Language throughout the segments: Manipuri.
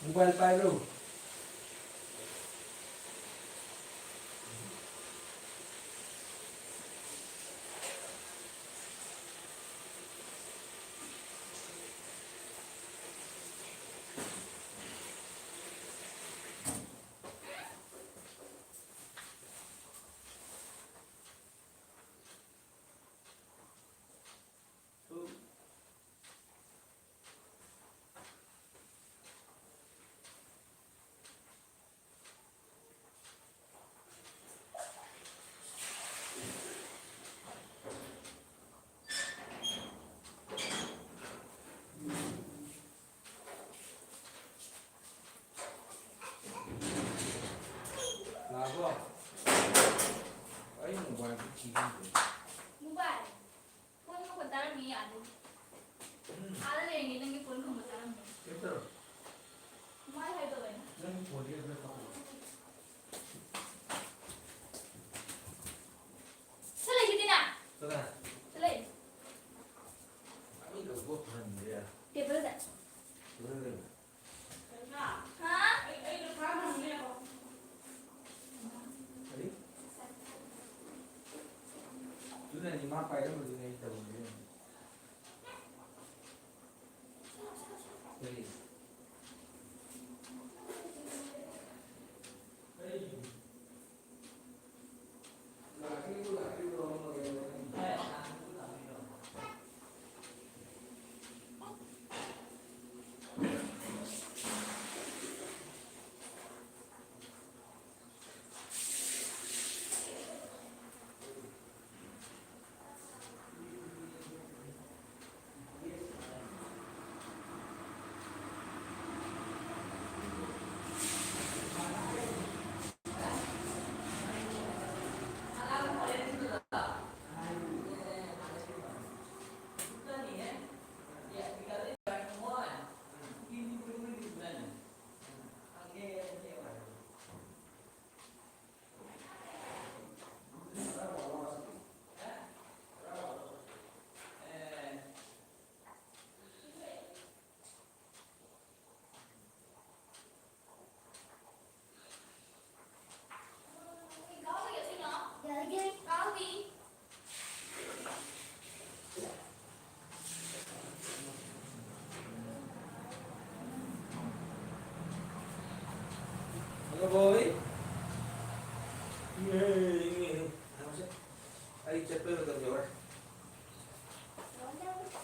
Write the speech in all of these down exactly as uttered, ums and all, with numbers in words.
ꯃꯣꯕꯥꯏꯜ ꯄꯥꯏꯕ꯭ꯔꯣ? ꯂꯥꯛꯑꯕꯣ? ꯑꯩ ꯃꯣꯕꯥꯏꯜꯗꯨ ꯊꯤꯔꯤꯕꯅꯤ꯫ ꯃꯣꯕꯥꯏꯜ? ꯐꯣꯟ ꯃꯈꯣꯟ ꯇꯥꯔꯝꯅꯤ ꯑꯥꯗꯒꯤ꯫ ꯎꯝ꯫ ꯑꯥꯗ ꯂꯩꯔꯤꯉꯩ ꯅꯪꯒꯤ ꯐꯣꯟ ꯈꯣꯡꯕ ꯇꯥꯔꯝꯅꯤ꯫ ꯀꯩꯝ ꯇꯧꯔꯣꯏ꯫ ꯃꯥꯏ ꯍꯥꯏꯗꯧꯕ ꯑꯩꯅ꯫ ꯅꯪꯒꯤ ꯐꯣꯟꯗꯤ ꯑꯝꯇ ꯀꯛꯄ꯫ ꯁꯤ ꯂꯩꯁꯤꯗꯤꯅ꯫ ꯀꯅꯥ? ꯁꯤ ꯂꯩ꯫ ꯑꯩ ꯂꯧꯊꯣꯛ ꯊꯝꯃꯤꯔꯦ꯫ ꯇꯦꯕꯜꯗ꯫ ꯇꯦꯕꯜꯗ ꯂꯩꯕ꯫ ꯍꯥ? ꯀꯔꯤ? ꯑꯗꯨꯅꯅꯤ ꯃꯥ ꯄꯥꯏꯔꯝꯕꯗꯨꯅꯦ ꯑꯩ ꯇꯧꯔꯝꯕꯗꯨꯅꯦ꯫ ꯀꯔꯤ? ꯀꯔꯤ?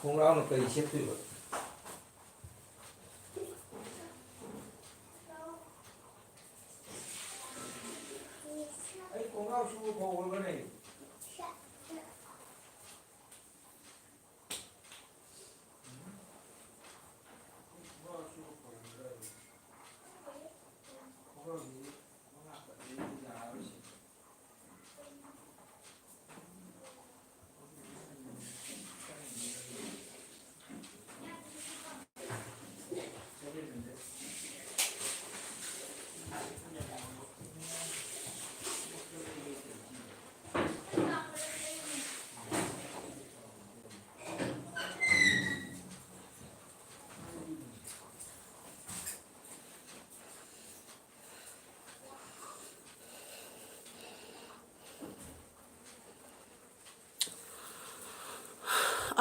ꯈꯣꯡꯒ꯭ꯔꯥꯎꯅ ꯀꯔꯤ ꯁꯦꯠꯇꯣꯏꯕ? ꯑꯩ ꯈꯣꯡꯒ꯭ꯔꯥꯎ ꯁꯨꯕ ꯐꯥꯎꯕꯒꯅꯦ꯫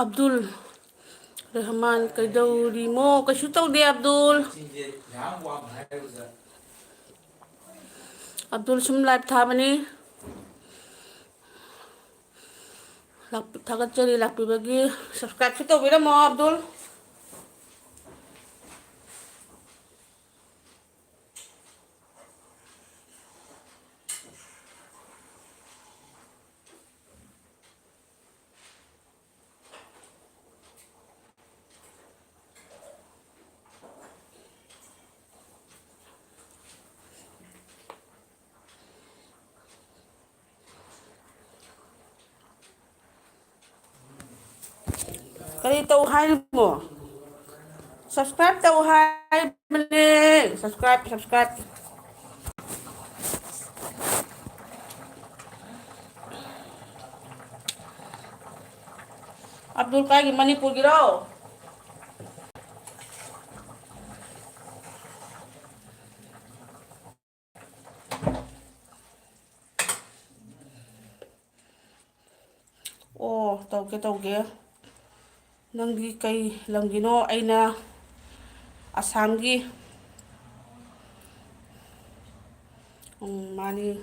ꯑꯕꯗꯨꯜ ꯔꯍꯃꯥꯟ, ꯀꯩꯗꯧꯔꯤꯃꯣ? ꯀꯩꯁꯨ ꯇꯧꯗꯦ, ꯑꯕꯗꯨꯜ꯫ ꯑꯕꯗꯨꯜ ꯁꯨꯝ ꯂꯥꯏꯚ ꯊꯥꯕꯅꯤ꯫ ꯂꯥꯛꯄꯤ-, ꯊꯥꯒꯠꯆꯔꯤ ꯂꯥꯛꯄꯤꯕꯒꯤ꯫ ꯁꯕꯁꯀ꯭ꯔꯥꯏꯕꯁꯨ ꯇꯧꯕꯤꯔꯝꯃꯣ, ꯑꯕꯗꯨꯜ꯫ ꯀꯔꯤ ꯇꯧ ꯍꯥꯏꯔꯤꯃꯣ? ꯁꯕꯁꯀ꯭ꯔꯥꯏꯕ ꯇꯧ ꯍꯥꯏꯕꯅꯦ꯫ Subscribe, subscribe. ꯑꯕꯗꯨꯜ ꯀꯥꯏꯒꯤ, ꯃꯅꯤꯄꯨꯔꯒꯤꯔꯣ? ꯑꯣ, ꯇꯧꯒꯦ, ꯇꯧꯒꯦ꯫ ꯅꯪꯗꯤ ꯀꯩ ꯂꯝꯒꯤꯅꯣ? ꯑꯩꯅ ꯑꯁꯥꯝꯒꯤ꯫ ꯎꯝ, ꯃꯥꯅꯤ꯫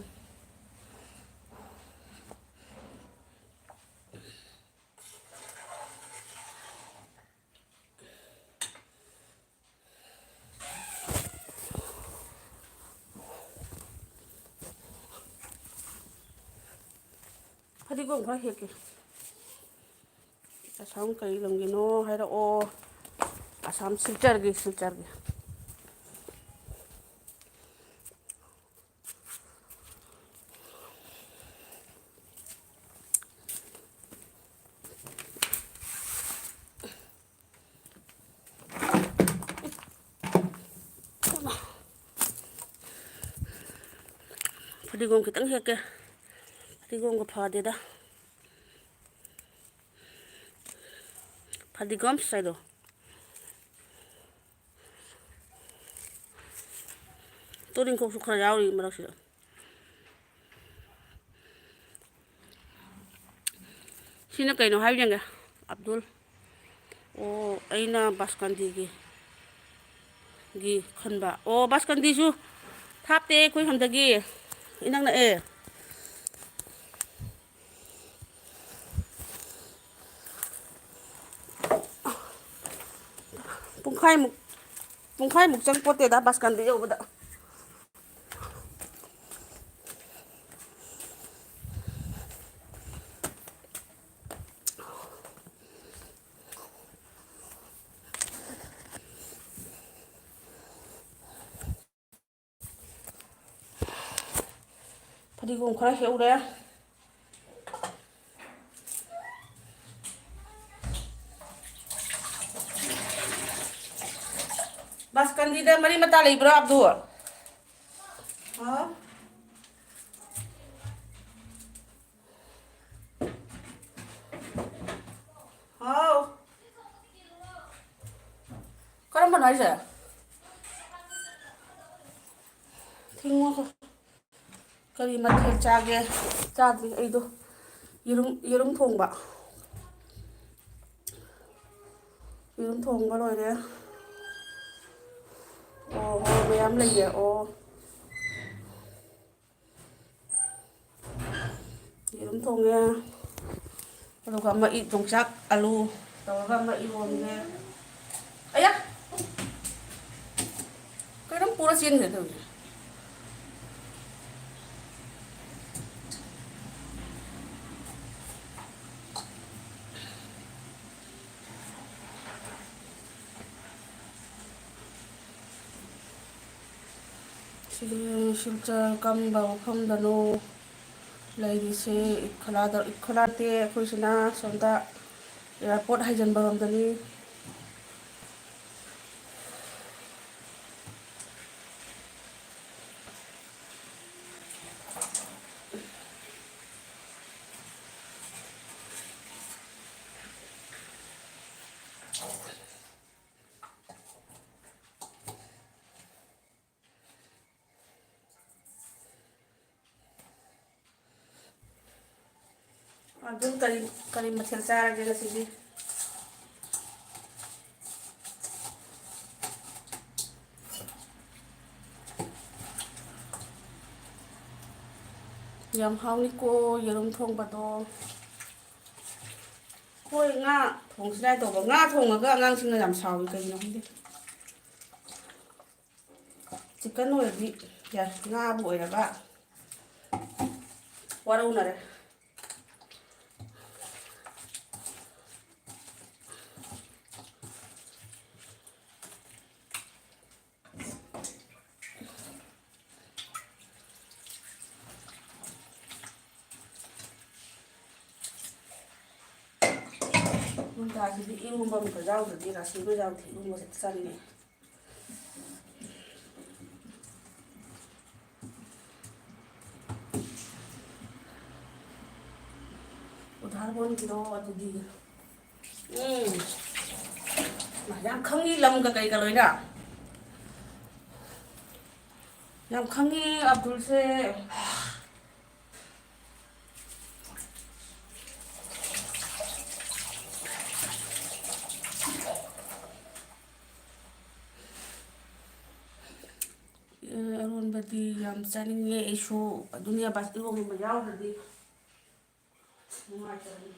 ꯐꯗꯤꯒꯣꯝ ꯈꯔ ꯍꯦꯛꯀꯦ꯫ ꯑꯁꯥꯝ ꯀꯔꯤ ꯂꯝꯒꯤꯅꯣ ꯍꯥꯏꯔꯛꯑꯣ꯫ ꯑꯁꯥꯝ ꯁꯤꯜꯆꯔꯒꯤ, ꯁꯤꯜꯆꯔꯒꯤ꯫ ꯐꯗꯤꯒꯣꯝ ꯈꯤꯇꯪ ꯍꯦꯛꯀꯦ꯫ ꯐꯗꯤꯒꯣꯝꯒ ꯐꯗꯦꯗ꯫ ꯐꯗꯤꯒꯣꯝ ꯁꯥꯏꯗꯣ꯫ ꯇꯣꯔꯤꯡꯈꯣꯛꯁꯨ ꯈꯔ ꯌꯥꯎꯔꯤ ꯃꯔꯛꯁꯤꯗ꯫ ꯁꯤꯅ ꯀꯩꯅꯣ ꯍꯥꯏꯕ ꯌꯦꯡꯒꯦ, ꯑꯕꯗꯨꯜ꯫ ꯑꯣ, ꯑꯩꯅ ꯕꯥꯁꯀꯟꯗꯤꯒꯤ, ꯒꯤ ꯈꯟꯕ꯫ ꯑꯣ, ꯕꯥꯁꯀꯟꯗꯤꯁꯨ ꯊꯥꯞꯇꯦ ꯑꯩꯈꯣꯏ ꯁꯣꯝꯗꯒꯤ, ꯏꯅꯛ ꯅꯛꯑꯦ꯫ ꯄꯨꯡꯈꯥꯏꯃꯨꯛ, ꯄꯨꯡꯈꯥꯏꯃꯨꯛ ꯆꯪꯄꯣꯠꯇꯦꯗ ꯕꯥꯁꯀꯟꯗꯤ ꯌꯧꯕꯗ꯫ ꯐꯗꯤꯒꯣꯝ ꯈꯔ ꯍꯦꯛꯎꯔꯦ꯫ ꯕꯥꯁꯀꯟꯗꯤꯗ ꯃꯔꯤ ꯃꯇꯥ ꯂꯩꯕ꯭ꯔꯣ, ꯑꯕꯗꯨ? ꯍꯥꯎ? ꯍꯥꯎ? ꯀꯔꯝꯕꯅꯣ ꯍꯥꯏꯁꯦ? ꯊꯤꯡꯉꯣ꯫ ꯀꯔꯤ ꯃꯊꯦꯜ ꯆꯥꯒꯦ? ꯆꯥꯗ꯭ꯔꯤ ꯑꯩꯗꯣ꯫ ꯌꯦꯔꯨꯝ, ꯌꯦꯔꯨꯝ ꯊꯣꯡꯕ꯫ ꯌꯦꯔꯨꯝ ꯊꯣꯡꯕ ꯂꯣꯏꯔꯦ꯫ ꯑꯣ, ꯃꯣꯔꯣꯛ ꯃꯌꯥꯝ ꯂꯩꯌꯦ꯫ ꯑꯣ꯫ ꯌꯦꯔꯨꯝ ꯊꯣꯡꯉꯦ꯫ ꯑꯗꯨꯒ ꯑꯃ ꯏ-, ꯌꯣꯡꯆꯥꯛ ꯑꯂꯨ ꯇꯧꯔꯒ ꯑꯃ ꯏꯔꯣꯟꯒꯦ꯫ ꯑꯌꯥ! ꯀꯩꯅꯣꯝ ꯄꯨꯔ ꯆꯦꯟꯈ꯭ꯔꯦ ꯇꯧꯔꯤꯁꯦ꯫ ꯁꯤꯜꯆꯔ ꯀꯔꯝꯕ ꯃꯐꯝꯗꯅꯣ ꯂꯩꯔꯤꯁꯦ? ꯏꯈꯣꯂꯥꯗ, ꯏꯈꯣꯂꯥ ꯅꯠꯇꯦ, ꯑꯩꯈꯣꯏꯁꯤꯅ ꯁꯣꯝꯗ ꯑꯦꯌꯥꯔꯄꯣꯔꯠ ꯍꯥꯏꯖꯟꯕ ꯔꯣꯝꯗꯅꯤ꯫ ꯑꯗꯨ ꯀꯔꯤ, ꯀꯔꯤ ꯃꯊꯦꯜ ꯆꯥꯔꯒꯦ ꯉꯁꯤꯗꯤ? ꯌꯥꯝ ꯍꯥꯎꯅꯤꯀꯣ ꯌꯦꯔꯨꯝ ꯊꯣꯡꯕꯗꯣ꯫ ꯍꯣꯏ, ꯉꯥ ꯊꯣꯡꯁꯤꯔꯥ ꯇꯧꯕ꯫ ꯉꯥ ꯊꯣꯡꯉꯒ ꯑꯉꯥꯡꯁꯤꯡꯅ ꯌꯥꯝ ꯁꯥꯎꯏ, ꯀꯩꯒꯤꯅꯣ ꯈꯪꯗꯦ꯫ ꯆꯤꯛꯀꯟ ꯑꯣꯏꯔꯗꯤ ꯌꯥꯏ, ꯉꯥꯕꯨ ꯑꯣꯏꯔꯕ ꯋꯥꯔꯧꯅꯔꯦ꯫ ꯅꯨꯡꯗꯥꯡꯁꯤꯗꯤ ꯏꯔꯣꯝꯕ ꯑꯃꯨꯛꯀ ꯌꯥꯎꯗ꯭ꯔꯗꯤ, ꯔꯥꯁꯤꯟꯕ ꯌꯥꯎꯗꯦ, ꯏꯔꯣꯝꯕꯁꯦ ꯆꯥꯅꯤꯡꯉꯦ꯫ ꯎꯙꯥꯔ ꯀꯣꯟ ꯀꯤꯔꯣ ꯑꯗꯨꯗꯤ꯫ ꯎꯝ꯫ ꯌꯥꯝ ꯈꯪꯉꯤ ꯂꯝꯒ ꯀꯩꯒ ꯂꯣꯏꯅ꯫ ꯌꯥꯝ ꯈꯪꯉꯤ ꯑꯕꯗꯨꯜꯁꯦ꯫ ꯑꯔꯣꯟꯕꯗꯤ ꯌꯥꯝ ꯆꯥꯅꯤꯡꯉꯦ ꯑꯩꯁꯨ꯫ ꯑꯗꯨꯅꯦ ꯕꯥꯁ ꯏꯔꯣꯝꯕ ꯌꯥꯎꯗ꯭ꯔꯗꯤ ꯅꯨꯡꯉꯥꯏꯇꯕꯅꯤ꯫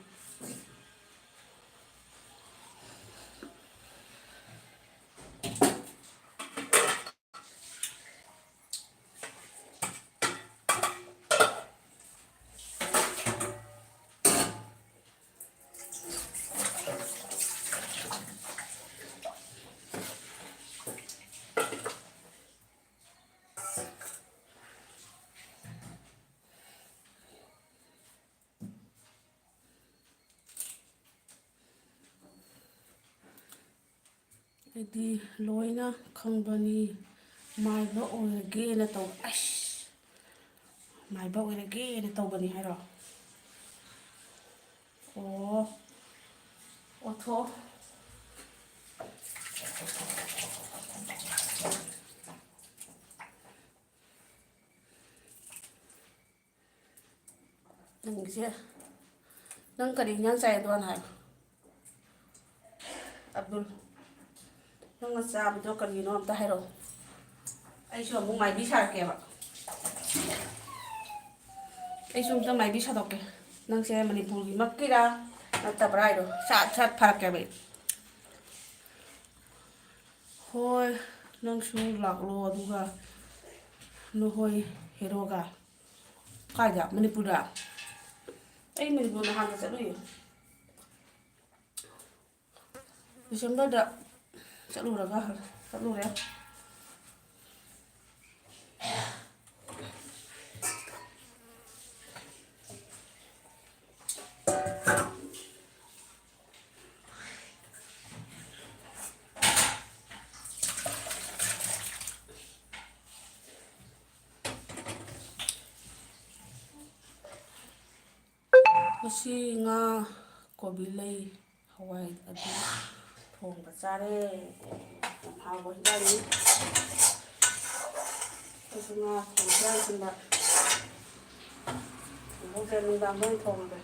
ꯑꯩꯗꯤ ꯂꯣꯏꯅ ꯈꯪꯕꯅꯤ, ꯃꯥꯏꯕ ꯑꯣꯏꯔꯒꯦꯅ ꯇꯧ-, ꯑꯁ, ꯃꯥꯏꯕ ꯑꯣꯏꯔꯒꯦꯅ ꯇꯧꯕꯅꯤ ꯍꯥꯏꯔꯣ? ꯑꯣ, ꯑꯣꯊꯣꯛꯑꯣ꯫ ꯅꯪꯒꯤꯁꯦ, ꯅꯪ ꯀꯔꯤ ꯏꯟꯖꯥꯡ ꯆꯥꯏ? ꯑꯗꯨ ꯍꯥꯟꯅ ꯍꯥꯏꯌꯨ꯫ ꯑꯕꯗꯨꯜ, ꯅꯪꯅ ꯆꯥꯕꯗꯣ ꯀꯔꯤꯅꯣ ꯑꯝꯇ ꯍꯥꯏꯔꯛꯑꯣ꯫ ꯑꯩꯁꯨ ꯑꯃꯨꯛ ꯃꯥꯏꯕꯤ ꯁꯥꯔꯛꯀꯦꯕ꯫ ꯑꯩꯁꯨ ꯑꯝꯇ ꯃꯥꯏꯕꯤ ꯁꯥꯗꯣꯛꯀꯦ꯫ ꯅꯪꯁꯦ ꯃꯅꯤꯄꯨꯔꯒꯤ ꯃꯛꯀꯤꯔꯥ ꯅꯠꯇꯕ꯭ꯔꯥ ꯍꯥꯏꯗꯣ ꯁꯠ ꯁꯠ ꯐꯥꯔꯛꯀꯦꯕ ꯑꯩ꯫ ꯍꯣꯏ, ꯅꯪꯁꯨ ꯂꯥꯛꯂꯣ, ꯑꯗꯨꯒ ꯅꯈꯣꯏ ꯍꯦꯔꯣꯒ꯫ ꯀꯥꯏꯗ? ꯃꯅꯤꯄꯨꯔꯗ? ꯑꯩ ꯃꯅꯤꯄꯨꯔ ꯅꯍꯥꯟꯗ ꯆꯠꯂꯨꯏꯌꯦ꯫ ꯗꯤꯁꯦꯝꯕꯔꯗ ꯆꯠꯂꯨꯔꯒ ꯍꯜ-, ꯆꯠꯂꯨꯔꯦ꯫ ꯉꯁꯤ ꯉꯥ, ꯀꯣꯕꯤ ꯂꯩ, ꯍꯋꯥꯏ ꯑꯗꯨ ꯊꯣꯡꯕ ꯆꯥꯔꯦ꯫ ꯌꯥꯝ ꯍꯥꯎꯕ ꯍꯤꯟꯖꯥꯡꯅꯤ꯫ ꯑꯩꯁꯨ ꯉꯥ ꯊꯣꯡꯕ ꯌꯥꯝ ꯆꯤꯟꯕ꯫ ꯊꯣꯡꯍꯧꯗ꯭ꯔꯦ, ꯅꯨꯡꯗꯥꯡꯗ ꯑꯣꯏꯅ ꯊꯣꯡꯉꯒꯦ꯫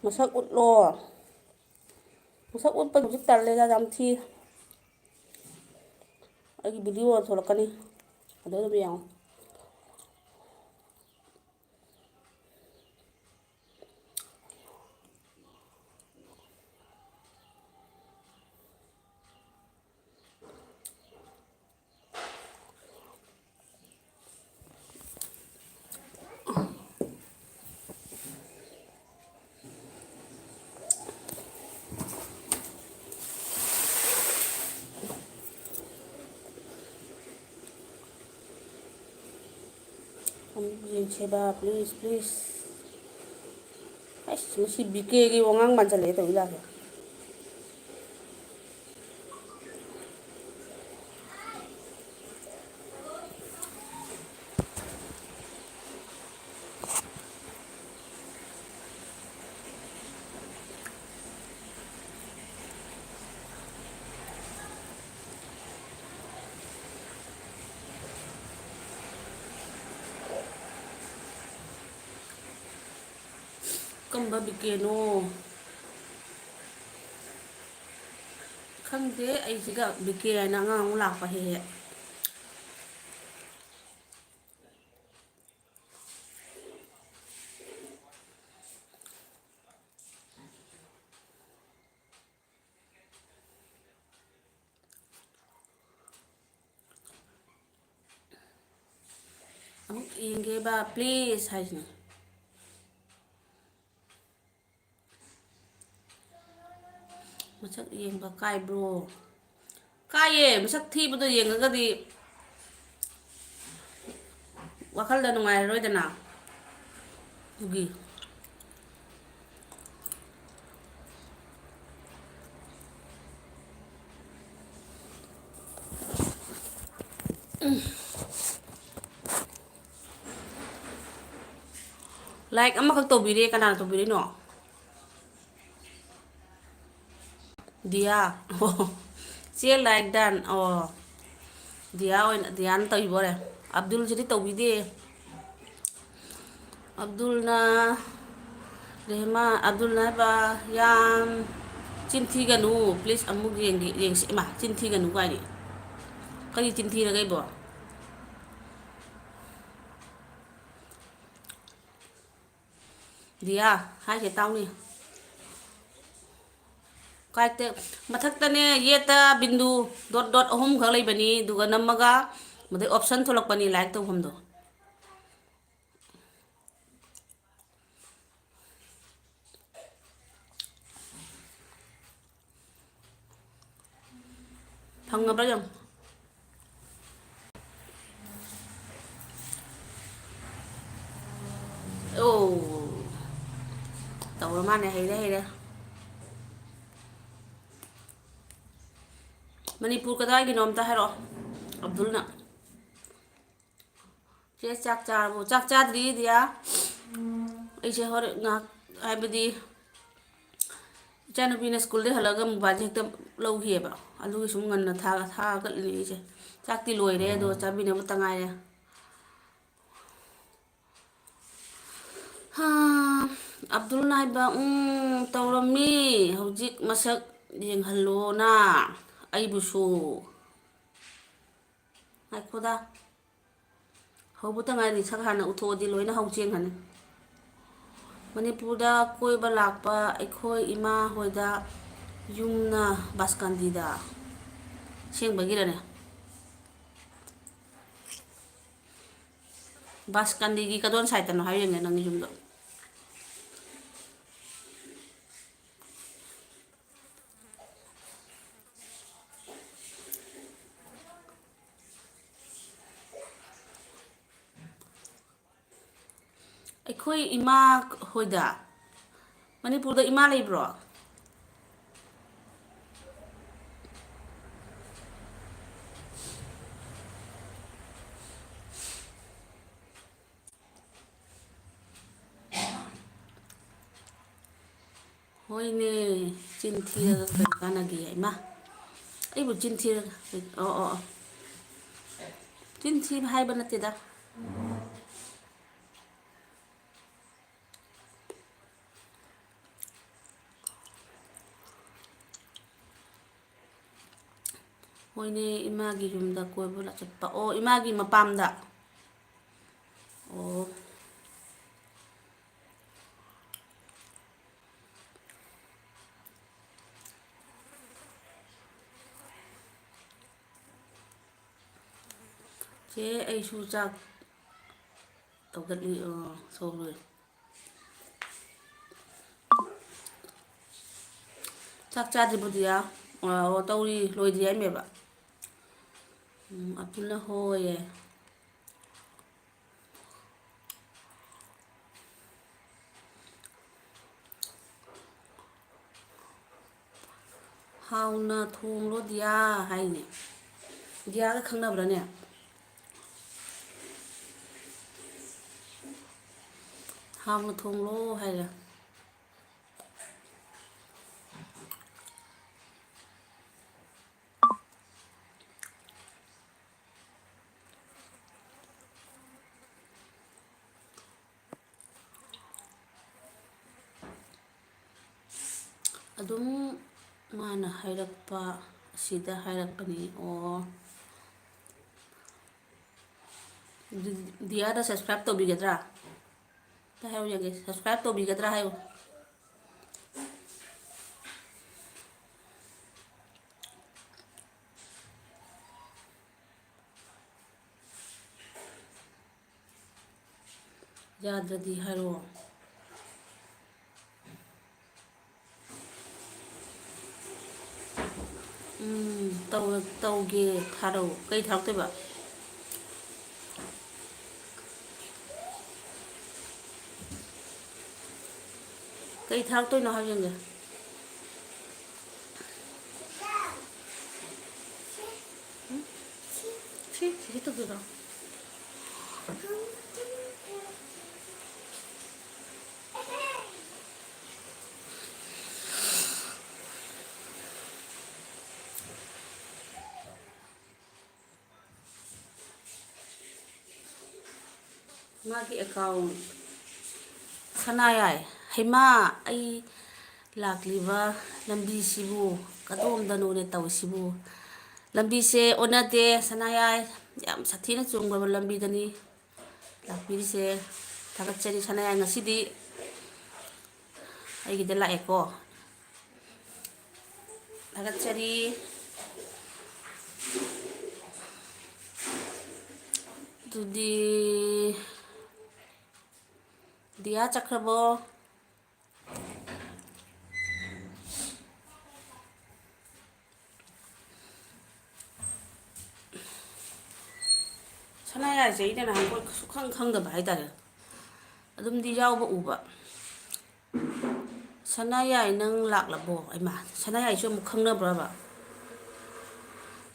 ꯃꯁꯛ ꯎꯠꯂꯣ꯫ ꯃꯁꯛ ꯎꯠꯄꯗꯨꯗꯤ ꯇꯜꯂꯦꯗ, ꯌꯥꯝ ꯊꯤ꯫ ꯑꯩꯒꯤ ꯚꯤꯗꯤꯑꯣ ꯊꯣꯛꯂꯛꯀꯅꯤ, ꯑꯗꯨ ꯑꯗꯨꯝ ꯌꯦꯡꯉꯣ꯫ ꯌꯦꯡꯁꯦꯕ, please, please꯫ ꯑꯩꯁ, ꯃꯁꯤ ꯕꯤ ꯀꯦꯒꯤ ꯋꯥꯉꯥꯡ ꯃꯥꯟꯁꯤꯜꯂꯛꯑꯦ ꯇꯧꯔꯤ ꯂꯥꯛꯑꯦ꯫ ꯀꯝꯕ ꯕꯤ ꯀꯦꯅꯣ? ꯈꯪꯗꯦ, ꯑꯩꯁꯤꯒ ꯕꯤ ꯀꯦ ꯍꯥꯏꯅ ꯑꯉꯥꯡ ꯑꯃ ꯂꯥꯛꯄ ꯍꯦꯛ ꯍꯦꯛ꯫ ꯑꯃꯨꯛ ꯌꯦꯡꯒꯦꯕ, please ꯍꯥꯏꯁꯤꯅꯤ꯫ ꯃꯁꯛ ꯌꯦꯡꯕ ꯀꯥꯏꯕ꯭ꯔꯣ? ꯀꯥꯏꯌꯦ꯫ ꯃꯁꯛ ꯊꯤꯕꯗꯣ ꯌꯦꯡꯉꯒꯗꯤ ꯋꯥꯈꯜꯗ ꯅꯨꯡꯉꯥꯏꯔꯔꯣꯏꯗꯅ꯫ ꯑꯗꯨꯒꯤ꯫ Like ꯑꯃꯈꯛ ꯇꯧꯕꯤꯔꯦ꯫ ꯀꯅꯥꯅ ꯇꯧꯕꯤꯔꯤꯅꯣ? ꯗꯤꯌꯥ꯫ ꯑꯣ꯫ ꯆꯦ like done꯫ ꯑꯣ꯫ ꯗꯤꯌꯥ ꯑꯣꯏꯅ, ꯗꯤꯌꯥꯅ ꯇꯧꯕꯤꯕ ꯑꯣꯏꯔꯦ꯫ ꯑꯕꯗꯨꯜꯁꯤꯗꯤ ꯇꯧꯕꯤꯗꯦ꯫ ꯑꯕꯗꯨꯜꯅ, ꯔꯦꯍꯃꯥ, ꯑꯕꯗꯨꯜꯅ ꯍꯥꯏꯕ, ꯌꯥꯝ ꯆꯤꯟ ꯊꯤꯒꯅꯨ꯫ Please ꯑꯃꯨꯛ ꯌꯦꯡꯒꯦ, ꯌꯦꯡꯁꯤ꯫ ꯏꯃꯥ, ꯆꯤꯟ ꯊꯤꯒꯅꯨ ꯀꯥꯏꯅ꯫ ꯀꯔꯤ ꯆꯤꯟ ꯊꯤꯔꯒꯦ ꯑꯩꯕꯣ? ꯗꯤꯌꯥ, ꯍꯥꯏꯁꯦ ꯇꯥꯎꯅꯦ꯫ ꯀꯥꯏꯗ? ꯃꯊꯛꯇꯅꯦ, ꯌꯦꯠꯇ ꯕꯤꯟꯗꯨ dot dot ꯑꯍꯨꯝꯈꯛ ꯂꯩꯕꯅꯤ, ꯑꯗꯨꯒ ꯅꯝꯃꯒ ꯃꯗꯩ option ꯊꯣꯛꯂꯛꯄꯅꯤ like ꯇꯧꯐꯝꯗꯣ꯫ ꯐꯪꯉꯕ꯭ꯔꯥ ꯌꯦꯡꯉꯨ꯫ ꯑꯣ, ꯇꯧꯔ ꯃꯥꯅꯦ, ꯍꯩꯔꯦ, ꯍꯩꯔꯦ꯫ ꯃꯅꯤꯄꯨꯔ ꯀꯗꯥꯏꯒꯤꯅꯣ ꯑꯝꯇ ꯍꯥꯏꯔꯛꯑꯣ, ꯑꯕꯗꯨꯜꯅ꯫ ꯆꯦ, ꯆꯥꯛ ꯆꯥꯔꯕꯣ? ꯆꯥꯛ ꯆꯥꯗ꯭ꯔꯤ, ꯗꯤꯌꯥ꯫ ꯑꯩꯁꯦ ꯍꯣꯔꯦꯟ ꯉꯥꯏꯍꯥꯛ, ꯍꯥꯏꯕꯗꯤ ꯏꯆꯥꯅꯨꯄꯤꯅ ꯁ꯭ꯀꯨꯜꯗꯩ ꯍꯜꯂꯛꯑꯒ ꯃꯣꯕꯥꯏꯜꯁꯦ ꯍꯦꯛꯇ ꯂꯧꯈꯤꯑꯕ, ꯑꯗꯨꯒꯤ ꯁꯨꯝ ꯉꯟꯅ ꯊꯥ-, ꯊꯥꯒꯠꯂꯤꯅꯦ ꯑꯩꯁꯦ꯫ ꯆꯥꯛꯇꯤ ꯂꯣꯏꯔꯦ, ꯑꯗꯣ ꯆꯥꯕꯤꯅꯕꯇ ꯉꯥꯏꯔꯦ꯫ ꯍꯥ, ꯑꯕꯗꯨꯜꯅ ꯍꯥꯏꯕ, "ꯎꯝ, ꯇꯧꯔꯝꯃꯤ, ꯍꯧꯖꯤꯛ ꯃꯁꯛ ꯌꯦꯡꯍꯜꯂꯣꯅ ꯑꯩꯕꯨꯁꯨ꯫" ꯉꯥꯏꯈꯣꯗ, ꯍꯧꯕꯇ ꯉꯥꯏꯔꯤ, ꯁꯛ ꯍꯥꯟꯅ ꯎꯠꯊꯣꯛꯑꯗꯤ ꯂꯣꯏꯅ ꯍꯧ ꯆꯦꯟꯈ꯭ꯔꯅꯤ꯫ ꯃꯅꯤꯄꯨꯔꯗ ꯀꯣꯏꯕ ꯂꯥꯛꯄ ꯑꯩꯈꯣꯏ ꯏꯃꯥ ꯍꯣꯏꯗ ꯌꯨꯝꯅ ꯕꯥꯁꯀꯥꯟꯗꯤꯗ꯫ ꯑꯁꯦꯡꯕꯒꯤꯔꯅꯦ? ꯕꯥꯁꯀꯥꯟꯗꯤꯒꯤ ꯀꯗꯣꯝ ꯁꯥꯏꯠꯇꯅꯣ ꯍꯥꯏꯌꯨ ꯌꯦꯡꯒꯦ, ꯅꯪꯒꯤ ꯌꯨꯝꯗꯣ꯫ ꯑꯩꯈꯣꯏ ꯏꯃꯥ ꯍꯣꯏꯗ? ꯃꯅꯤꯄꯨꯔꯗ ꯏꯃꯥ ꯂꯩꯕ꯭ꯔꯣ? ꯍꯣꯏꯅꯦ, ꯆꯤꯟ ꯊꯤꯔꯒ ꯀꯔꯤ ꯀꯥꯟꯅꯒꯦ? ꯏꯃꯥ, ꯑꯩꯕꯨ ꯆꯤꯟ ꯊꯤꯔꯒ ꯀꯩ-, ꯑꯣ, ꯑꯣ, ꯑꯣ꯫ ꯆꯤꯟ ꯊꯤꯕ ꯍꯥꯏꯕ ꯅꯠꯇꯦꯗ꯫ ꯍꯣꯏꯅꯦ, ꯏꯃꯥꯒꯤ ꯌꯨꯝꯗ ꯀꯣꯏꯕ ꯂꯥꯛ-, ꯆꯠꯄ꯫ ꯑꯣ, ꯏꯃꯥꯒꯤ ꯃꯄꯥꯝꯗ꯫ ꯑꯣ꯫ ꯆꯦ, ꯑꯩꯁꯨ ꯆꯥꯛ ꯇꯧꯒꯠꯂꯤ꯫ ꯑꯣ, ꯁꯧꯔꯣꯏ꯫ ꯆꯥꯛ ꯆꯥꯗ꯭ꯔꯤꯕꯣ, ꯗꯤꯌꯥ? ꯑꯣ, ꯇꯧꯔꯤ, ꯂꯣꯏꯗ꯭ꯔꯤ ꯍꯥꯏꯃꯦꯕ꯫ ꯎꯝ, ꯑꯕꯗꯨꯜꯅ ꯍꯣꯏꯌꯦ꯫ ꯍꯥꯎꯅ ꯊꯣꯡꯂꯣ ꯗꯤꯌꯥ ꯍꯥꯏꯅꯦ꯫ ꯗꯤꯌꯥꯒ ꯈꯪꯅꯕ꯭ꯔꯥꯅꯦ? ꯍꯥꯎꯅ ꯊꯣꯡꯂꯣ ꯍꯥꯏꯔꯦ꯫ ꯑꯗꯨꯝ ꯃꯥꯅ ꯍꯥꯏꯔꯛꯄ ꯑꯁꯤꯗ ꯍꯥꯏꯔꯛꯄꯅꯤ꯫ ꯑꯣ, ꯑꯗꯨꯗꯤ ꯗꯤꯌꯥꯗ subscribe ꯇꯧꯕꯤꯒꯗ꯭ꯔꯥ? ꯑꯝꯇ ꯍꯥꯏꯌꯨ ꯌꯦꯡꯒꯦ, subscribe ꯇꯧꯕꯤꯒꯗ꯭ꯔꯥ ꯍꯥꯏꯌꯨ꯫ ꯌꯥꯗ꯭ꯔꯗꯤ ꯍꯥꯏꯔꯛꯑꯣ꯫ ꯎꯝ, ꯇꯧ-, ꯇꯧꯒꯦ, ꯊꯥꯔꯛꯑꯣ꯫ ꯀꯩ ꯊꯥꯔꯛꯇꯣꯏꯕ? ꯀꯩ ꯊꯥꯔꯛꯇꯣꯏꯅꯣ ꯍꯥꯏꯕ ꯌꯦꯡꯒꯦ꯫ ꯎꯝ? ꯁꯤ, ꯁꯤ ꯇꯧꯗꯣꯏꯔꯣ? ꯃꯥꯒꯤ account꯫ ꯁꯅꯥꯌꯥꯏ, ꯍꯩꯃꯥ, ꯑꯩ ꯂꯥꯛꯂꯤꯕ ꯂꯝꯕꯤꯁꯤꯕꯨ ꯀꯗꯣꯝꯗꯅꯣꯅꯦ ꯇꯧꯔꯤꯁꯤꯕꯨ? ꯂꯝꯕꯤꯁꯦ ꯑꯣꯟꯅꯗꯦ, ꯁꯅꯥꯌꯥꯏ꯫ ꯌꯥꯝ ꯁꯥꯊꯤꯅ ꯆꯨꯝꯈ꯭ꯔꯕ ꯂꯝꯕꯤꯗꯅꯤ ꯂꯥꯛꯄꯤꯔꯤꯁꯦ꯫ ꯊꯥꯒꯠꯆꯔꯤ ꯁꯅꯥꯌꯥꯏ, ꯉꯁꯤꯗꯤ ꯑꯩꯒꯤꯗ ꯂꯥꯛꯑꯦꯀꯣ꯫ ꯊꯥꯒꯠꯆꯔꯤ꯫ ꯑꯗꯨꯗꯤ ꯗꯤꯌꯥ ꯆꯠꯈ꯭ꯔꯕꯣ? ꯁꯅꯥꯌꯥꯏꯁꯦ ꯑꯩꯅ ꯅꯍꯥꯟꯈꯣꯏ ꯁꯨꯛꯈꯪ ꯈꯪꯗꯕ ꯍꯥꯏꯇꯥꯔꯦ꯫ ꯑꯗꯨꯝꯗꯤ ꯌꯥꯎꯕ ꯎꯕ꯫ ꯁ-, ꯁꯅꯥꯌꯥꯏ, ꯅꯪ ꯂꯥꯛꯂꯕꯣ? ꯑꯩꯃ, ꯁꯅꯥꯌꯥꯏꯁꯨ ꯑꯃꯨꯛ ꯈꯪꯅꯕ꯭ꯔꯕ?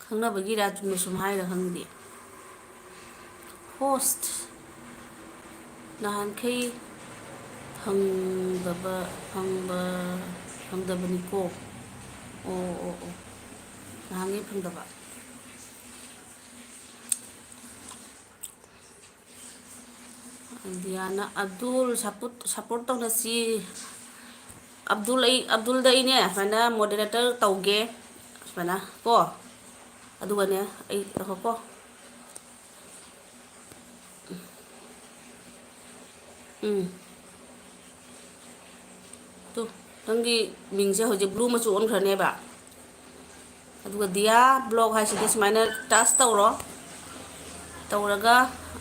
ꯈꯪꯅꯕꯒꯤꯔ ꯆꯨꯝꯅ ꯁꯨꯝ ꯍꯥꯏꯔ ꯈꯪꯗꯦ꯫ ꯍꯣꯁ꯫ ꯅꯍꯥꯟꯈꯩ ꯐꯪꯗꯕ, ꯐꯪꯕ, ꯐꯪꯗꯕꯅꯤꯀꯣ꯫ ꯑꯣ, ꯑꯣ, ꯑꯣ꯫ ꯅꯍꯥꯟꯈꯩ ꯐꯪꯗꯕ꯫ ꯗꯤꯌꯥꯅ ꯑꯕꯗꯨꯜ ꯁꯞꯄꯣꯔꯠ, ꯁꯞꯄꯣꯔꯠ ꯇꯧꯅꯁꯤ꯫ ꯑꯕꯗꯨꯜ, ꯑꯩ, ꯑꯕꯗꯨꯜꯗ ꯑꯩꯅꯦ ꯁꯨꯃꯥꯏꯅ ꯃꯣꯗꯔꯦꯇꯔ ꯇꯧꯒꯦ꯫ ꯁꯨꯃꯥꯏꯅ ꯀꯣ꯫ ꯑꯗꯨꯒꯅꯦ ꯑꯩ ꯇꯧꯀꯣ꯫ ꯎꯝ꯫ ꯇꯨ, ꯅꯪꯒꯤ ꯃꯤꯡꯁꯦ ꯍꯧꯖꯤꯛ ꯕ꯭ꯂꯨ ꯃꯆꯨ ꯑꯣꯟꯈ꯭ꯔꯅꯦꯕ꯫ ꯑꯗꯨꯒ ꯗꯤꯌꯥ ꯕ꯭ꯂꯣꯛ ꯍꯥꯏꯁꯤꯗ ꯁꯨꯃꯥꯏꯅ ꯇꯆ ꯇꯧꯔꯣ꯫ ꯇꯧꯔꯒ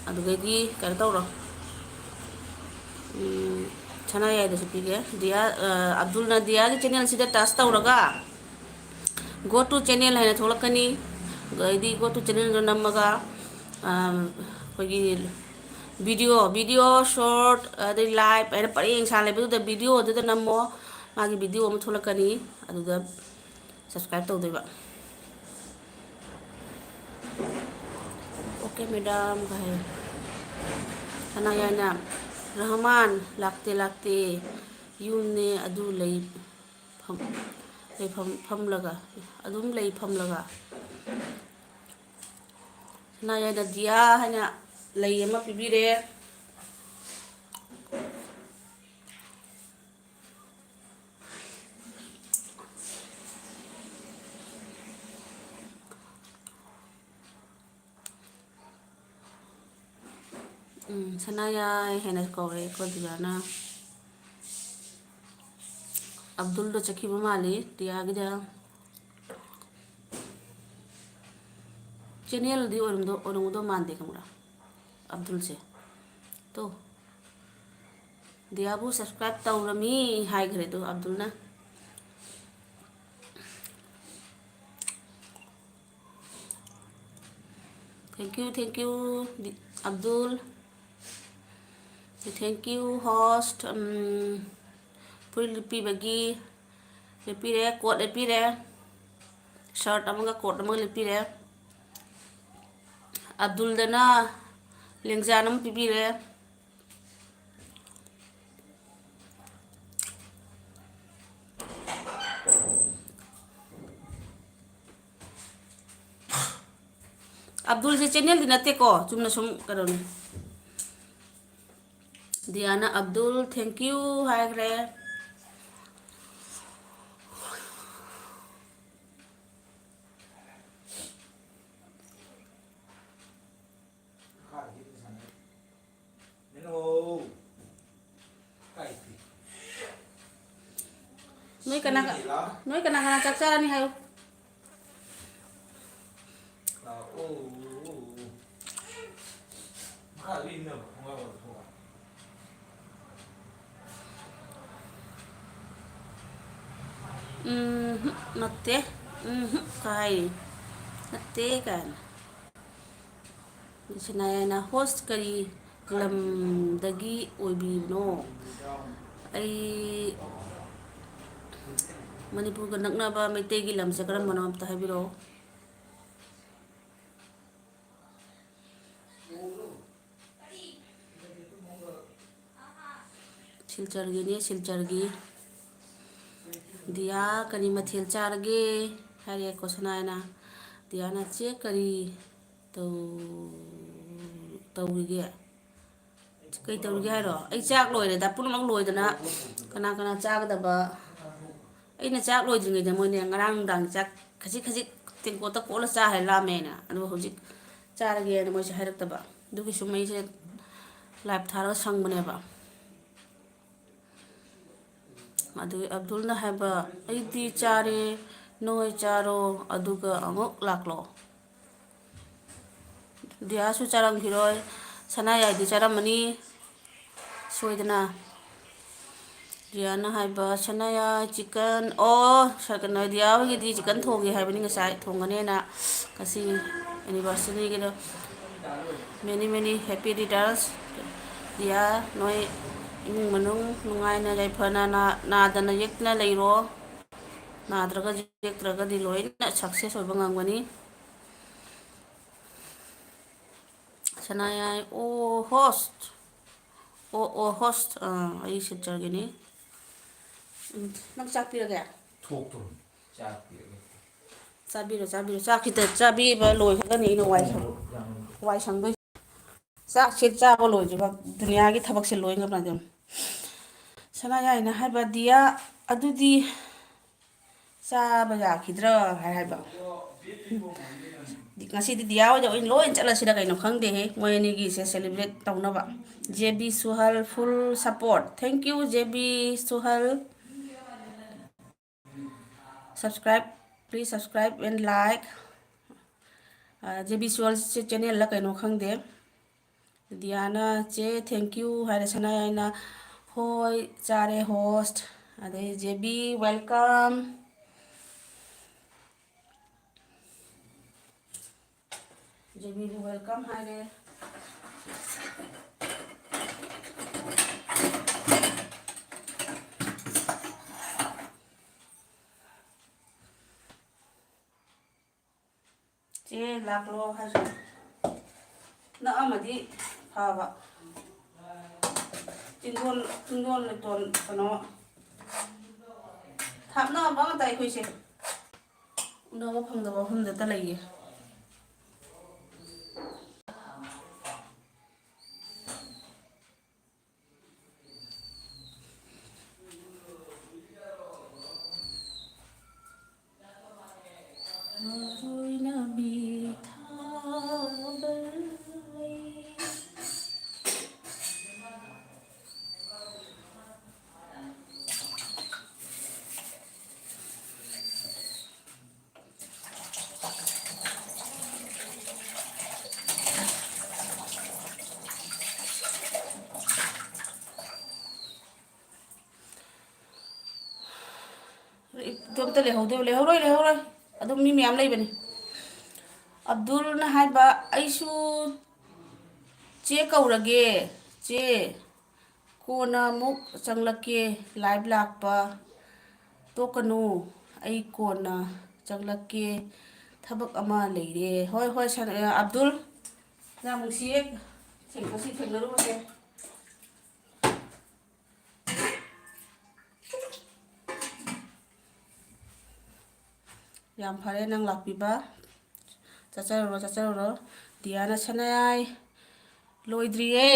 ꯑꯗꯨꯗꯒꯤ ꯀꯩꯅꯣ ꯇꯧꯔꯣ꯫ ꯎꯝ, ꯁꯅꯥꯌꯥꯏꯗꯁꯨ ꯄꯤꯒꯦ꯫ ꯗꯤꯌꯥ, ꯑ, ꯑꯕꯗꯨꯜꯅ ꯗꯤꯌꯥꯒꯤ ꯆꯦꯅꯦꯜꯁꯤꯗ ꯇꯆ ꯇꯧꯔꯒ go to channel ꯍꯥꯏꯅ ꯊꯣꯛꯂꯛꯀꯅꯤ꯫ ꯑꯗꯩꯗꯤ go to channelꯗꯣ ꯅꯝꯃꯒ, ꯑ, ꯑꯩꯈꯣꯏꯒꯤ video, video, short, ꯑꯗꯩ live ꯍꯥꯏꯅ ꯄꯔꯦꯡ ꯁꯥ ꯂꯩꯕꯗꯨꯗ videoꯗꯨꯗ ꯅꯝꯃꯣ꯫ ꯃꯥꯒꯤ video ꯑꯃ ꯊꯣꯛꯂꯛꯀꯅꯤ꯫ ꯑꯗꯨꯗ subscribe ꯇꯧꯗꯣꯏꯕ꯫ Okay madam ꯀꯥꯏ꯫ ꯁꯅꯥꯌꯥꯏꯅ, "ꯔꯍꯃꯥꯟ, ꯂꯥꯛꯇꯦ, ꯂꯥꯛꯇꯦ꯫ ꯌꯨꯝꯅꯦ ꯑꯗꯨ ꯂꯩ ꯐꯝ-, ꯂꯩꯐꯝ ꯐꯝꯂꯒ, ꯑꯗꯨꯝ ꯂꯩ ꯐꯝꯂꯒ"꯫ ꯁꯅꯥꯌꯥꯏꯅ ꯗꯤꯌꯥ ꯍꯥꯏꯅ ꯂꯩ ꯑꯃ ꯄꯤꯕꯤꯔꯦ꯫ ꯎꯝ, ꯁꯅꯥꯌꯥꯏ ꯍꯥꯏꯅ ꯀꯧꯔꯦ ꯑꯩꯈꯣꯏ ꯗꯤꯌꯥꯅ꯫ ꯑꯕꯗꯨꯜꯗꯣ ꯆꯠꯈꯤꯕ ꯃꯥꯜꯂꯤ ꯗꯤꯌꯥꯒꯤꯗ꯫ ꯆꯦꯅꯦꯜꯗꯤ ꯑꯣꯏꯔꯝꯗꯧ, ꯑꯣꯏꯔꯝꯒꯗꯧ ꯃꯥꯟꯗꯦ, ꯈꯪꯕ꯭ꯔꯥ? ꯑꯕꯗꯨꯜꯁꯦ꯫ ꯇꯣ꯫ ꯗꯤꯌꯥꯕꯨ subscribe ꯇꯧꯔꯝꯃꯤ ꯍꯥꯏꯈ꯭ꯔꯦ ꯑꯗꯣ ꯑꯕꯗꯨꯜꯅ꯫ Thank you, thank you, Abdul. Thank you, host. ꯎꯝ, ꯐꯨꯔꯤꯠ ꯂꯤꯠꯄꯤꯕꯒꯤ ꯂꯦꯞꯄꯤꯔꯦ, ꯀꯣꯠ ꯂꯦꯞꯄꯤꯔꯦ, ꯁꯔꯠ ꯑꯃꯒ ꯀꯣꯠ ꯑꯃꯒ ꯂꯦꯞꯄꯤꯔꯦ꯫ ꯑꯕꯗꯨꯜꯗꯅ ꯂꯦꯡꯖꯥꯟ ꯑꯃ ꯄꯤꯕꯤꯔꯦ꯫ ꯑꯕꯗꯨꯜꯁꯦ ꯆꯦꯅꯦꯜꯗꯤ ꯅꯠꯇꯦꯀꯣ, ꯆꯨꯝꯅ ꯁꯨꯝ ꯀꯩꯅꯣꯅꯤ꯫ ꯗꯤꯌꯥꯅ ꯑꯕꯗꯨꯜ thank you ꯍꯥꯏꯈ꯭ꯔꯦ꯫ ꯅꯣꯏ ꯀꯅꯥ ꯀ-, ꯅꯣꯏ ꯀꯅꯥ ꯀꯅꯥ ꯆꯥꯛ ꯆꯥꯔꯅꯤ ꯍꯥꯏꯌꯨ꯫ ꯎꯝ, ꯅꯠꯇꯦ꯫ ꯎꯝ, ꯀꯥꯏ? ꯅꯠꯇꯦ ꯀꯥꯏꯅ꯫ ꯁꯅꯥꯌꯥꯅ host ꯀꯔꯤ ꯂꯝꯗꯒꯤ ꯑꯣꯏꯕꯤꯕꯅꯣ? ꯑꯩ ꯃꯅꯤꯄꯨꯔꯒ ꯅꯛꯅꯕ ꯃꯩꯇꯩꯒꯤ ꯂꯝꯁꯦ ꯀꯔꯝꯕꯅꯣ ꯑꯝꯇ ꯍꯥꯏꯕꯤꯔꯛꯑꯣ꯫ ꯁꯤꯜꯆꯔꯒꯤꯅꯦ, ꯁꯤꯜꯆꯔꯒꯤ꯫ ꯗꯤꯌꯥ, "ꯀꯔꯤ ꯃꯊꯦꯜ ꯆꯥꯔꯒꯦ?" ꯍꯥꯏꯔꯛꯑꯦꯀꯣ ꯁꯅꯥꯌꯥꯅ꯫ ꯗꯤꯌꯥꯅ, "ꯆꯦ, ꯀꯔꯤ ꯇꯧ-, ꯇꯧꯔꯤꯒꯦ?" "ꯀꯩ ꯇꯧꯔꯤꯒꯦ ꯍꯥꯏꯔꯣ? ꯑꯩ ꯆꯥꯛ ꯂꯣꯏꯔꯦꯗ, ꯄꯨꯝꯅꯃꯛ ꯂꯣꯏꯗꯅ ꯀꯅꯥ ꯀꯅꯥ ꯆꯥꯒꯗꯕ?" ꯑꯩꯅ ꯆꯥꯛ ꯂꯣꯏꯗ꯭ꯔꯤꯉꯩꯗ ꯃꯣꯏꯅ ꯉꯔꯥꯡ ꯅꯨꯡꯗꯥꯡꯒꯤ ꯆꯥꯛ ꯈꯖꯤꯛ ꯈꯖꯤꯛ ꯇꯦꯡꯀꯣꯠꯇ ꯀꯣꯠꯂ ꯆꯥ ꯍꯥꯏ ꯂꯥꯝꯃꯦꯅ꯫ ꯑꯗꯨꯒ ꯍꯧꯖꯤꯛ ꯆꯥꯔꯒꯦꯅ ꯃꯣꯏꯁꯦ ꯍꯥꯏꯔꯛꯇꯕ꯫ ꯑꯗꯨꯒꯤ ꯁꯨꯝ ꯑꯩꯁꯦ live ꯊꯥꯔꯒ ꯁꯪꯕꯅꯦꯕ꯫ ꯑꯗꯨꯒꯤ ꯑꯕꯗꯨꯜꯅ ꯍꯥꯏꯕ, "ꯑꯩꯗꯤ ꯆꯥꯔꯦ, ꯅꯣꯏ ꯆꯥꯔꯣ, ꯑꯗꯨꯒ ꯑꯃꯨꯛ ꯂꯥꯛꯂꯣ꯫" ꯗꯤꯌꯥꯁꯨ ꯆꯥꯔꯝꯈꯤꯔꯣꯏ, ꯁꯅꯥꯌꯥꯏꯗꯤ ꯆꯥꯔꯝꯃꯅꯤ ꯁꯣꯏꯗꯅ꯫ ꯗꯤꯌꯥꯅ ꯍꯥꯏꯕ, "ꯁꯅꯥꯌꯥ chicken, ꯑꯣ, ꯁ-, ꯀꯩꯅꯣ, ꯗꯤꯌꯥ ꯍꯣꯏꯒꯤꯗꯤ chicken ꯊꯣꯡꯉꯦ ꯍꯥꯏꯕꯅꯤ ꯉꯁꯥꯏ, ꯊꯣꯡꯒꯅꯦꯅ, ꯉꯁꯤ anniversary ꯒꯤꯗꯣ꯫ Many many happy returns, ꯗꯤꯌꯥ, ꯅꯣꯏ ꯏꯃꯨꯡ ꯃꯅꯨꯡ ꯅꯨꯡꯉꯥꯏꯅ ꯌꯥꯏꯐꯅ ꯅꯥ-, ꯅꯥꯗꯅ ꯌꯦꯛꯇꯅ ꯂꯩꯔꯣ꯫ ꯅꯥꯗ꯭ꯔꯒ ꯌꯦꯛꯇ꯭ꯔꯒꯗꯤ ꯂꯣꯏꯅ success ꯑꯣꯏꯕ ꯉꯝꯒꯅꯤ꯫ ꯁꯅꯥꯌꯥꯏ, ꯑꯣ host꯫ ꯑꯣ, ꯑꯣ host꯫ ꯑꯥ, ꯑꯩ ꯁꯤꯠꯆꯒꯤꯅꯤ꯫ ꯎꯝ, ꯅꯪ ꯆꯥꯛ ꯄꯤꯔꯒꯦ? ꯊꯣꯛꯇꯣꯔꯝ꯫ ꯆꯥꯛ ꯄꯤꯔꯒꯦ꯫ ꯆꯥꯕꯤꯔꯣ, ꯆꯥꯕꯤꯔꯣ꯫ ꯆꯥꯛ ꯈꯤꯇ ꯆꯥꯕꯤꯕ ꯂꯣꯏꯈ꯭ꯔꯒꯅꯤ ꯑꯩꯅ ꯋꯥꯏ ꯁꯪ-, ꯌꯥꯝ꯫ ꯋꯥꯏ ꯁꯪꯗꯣꯏꯁꯦ꯫ ꯆꯥꯛꯁꯦ ꯆꯥꯕ ꯂꯣꯏꯗ꯭ꯔꯤꯕ ꯗꯨꯅꯤꯌꯥꯒꯤ ꯊꯕꯛꯁꯦ ꯂꯣꯏ ꯉꯝꯅꯗꯦ꯫ ꯁꯅꯥꯌꯥꯏꯅ ꯍꯥꯏꯕ, "ꯗꯤꯌꯥ, ꯑꯗꯨꯗꯤ ꯆꯥꯕ ꯌꯥꯈꯤꯗ꯭ꯔꯥ?" ꯍꯥꯏ ꯍꯥꯏꯕ꯫ ꯉꯁꯤꯗꯤ ꯗꯤꯌꯥ ꯍꯣꯏꯗ ꯑꯣꯏꯅ ꯂꯣꯏ ꯆꯠꯂꯁꯤꯔ ꯀꯩꯅꯣ ꯈꯪꯗꯦꯍꯦ, ꯃꯣꯏ ꯑꯅꯤꯒꯤꯁꯦ celebrate ꯇꯧꯅꯕ꯫ J B Suhal full support. Thank you, J B Suhal. Subscribe, please subscribe and like. ꯑ, J B Suhal ꯁꯦ channel ꯂ ꯀꯩꯅꯣ ꯈꯪꯗꯦ꯫ ꯗꯤꯌꯥꯅ, "ꯆꯦ, thank you" ꯍꯥꯏꯔꯦ ꯁꯅꯥꯌꯥꯏꯅ꯫ "ꯍꯣꯏ, ꯆꯥꯔꯦ host"꯫ ꯑꯗꯩ J B, welcome꯫ J B ꯕꯨ welcome ꯍꯥꯏꯔꯦ꯫ ꯆꯦ ꯂꯥꯛꯂꯣ ꯍꯥꯏꯁꯤꯅꯦ꯫ ꯅꯛꯑꯝꯃꯗꯤ ꯐꯕ꯫ ꯆꯤꯡꯗꯣꯟ, ꯆꯤꯡꯗꯣꯟ ꯂꯩꯇꯣꯟ ꯀꯩꯅꯣ ꯊꯥꯞꯅꯕ ꯉꯥꯛꯇ ꯑꯩꯈꯣꯏꯁꯦ꯫ ꯎꯅꯕ ꯐꯪꯗꯕ ꯃꯐꯝꯗꯇ ꯂꯩꯌꯦ꯫ ꯑꯗꯨ ꯑꯝꯇ ꯂꯩꯍꯧꯗꯦꯕ꯫ ꯂꯩꯍꯧꯔꯣꯏ, ꯂꯩꯍꯧꯔꯣꯏ꯫ ꯑꯗꯨꯝ ꯃꯤ ꯃꯌꯥꯝ ꯂꯩꯕꯅꯤ꯫ ꯑꯕꯗꯨꯜꯅ ꯍꯥꯏꯕ, "ꯑꯩꯁꯨ ꯆꯦ ꯀꯧꯔꯒꯦ, ꯆꯦ"꯫ ꯀꯣꯟꯅ ꯑꯃꯨꯛ ꯆꯪꯂꯛꯀꯦ꯫ Live ꯂꯥꯛꯄ ꯇꯣꯛꯀꯅꯨ, ꯑꯩ ꯀꯣꯟꯅ ꯆꯪꯂꯛꯀꯦ, ꯊꯕꯛ ꯑꯃ ꯂꯩꯔꯦ꯫ ꯍꯣꯏ, ꯍꯣꯏ, ꯁꯟ-, ꯑ, ꯑꯕꯗꯨꯜ, ꯌꯥꯝ ꯅꯨꯡꯁꯤꯌꯦ꯫ ꯊꯦꯡ-, ꯉꯁꯤ ꯊꯦꯡꯅꯔꯨꯕꯁꯦ꯫ ꯌꯥꯝ ꯐꯔꯦ ꯅꯪ ꯂꯥꯛꯄꯤꯕ꯫ ꯆꯠꯆꯔꯨꯔꯣ, ꯆꯠꯆꯔꯨꯔꯣ꯫ ꯗꯤꯌꯥꯅ ꯁꯅꯥꯌꯥꯏ ꯂꯣꯏꯗ꯭ꯔꯤꯌꯦ꯫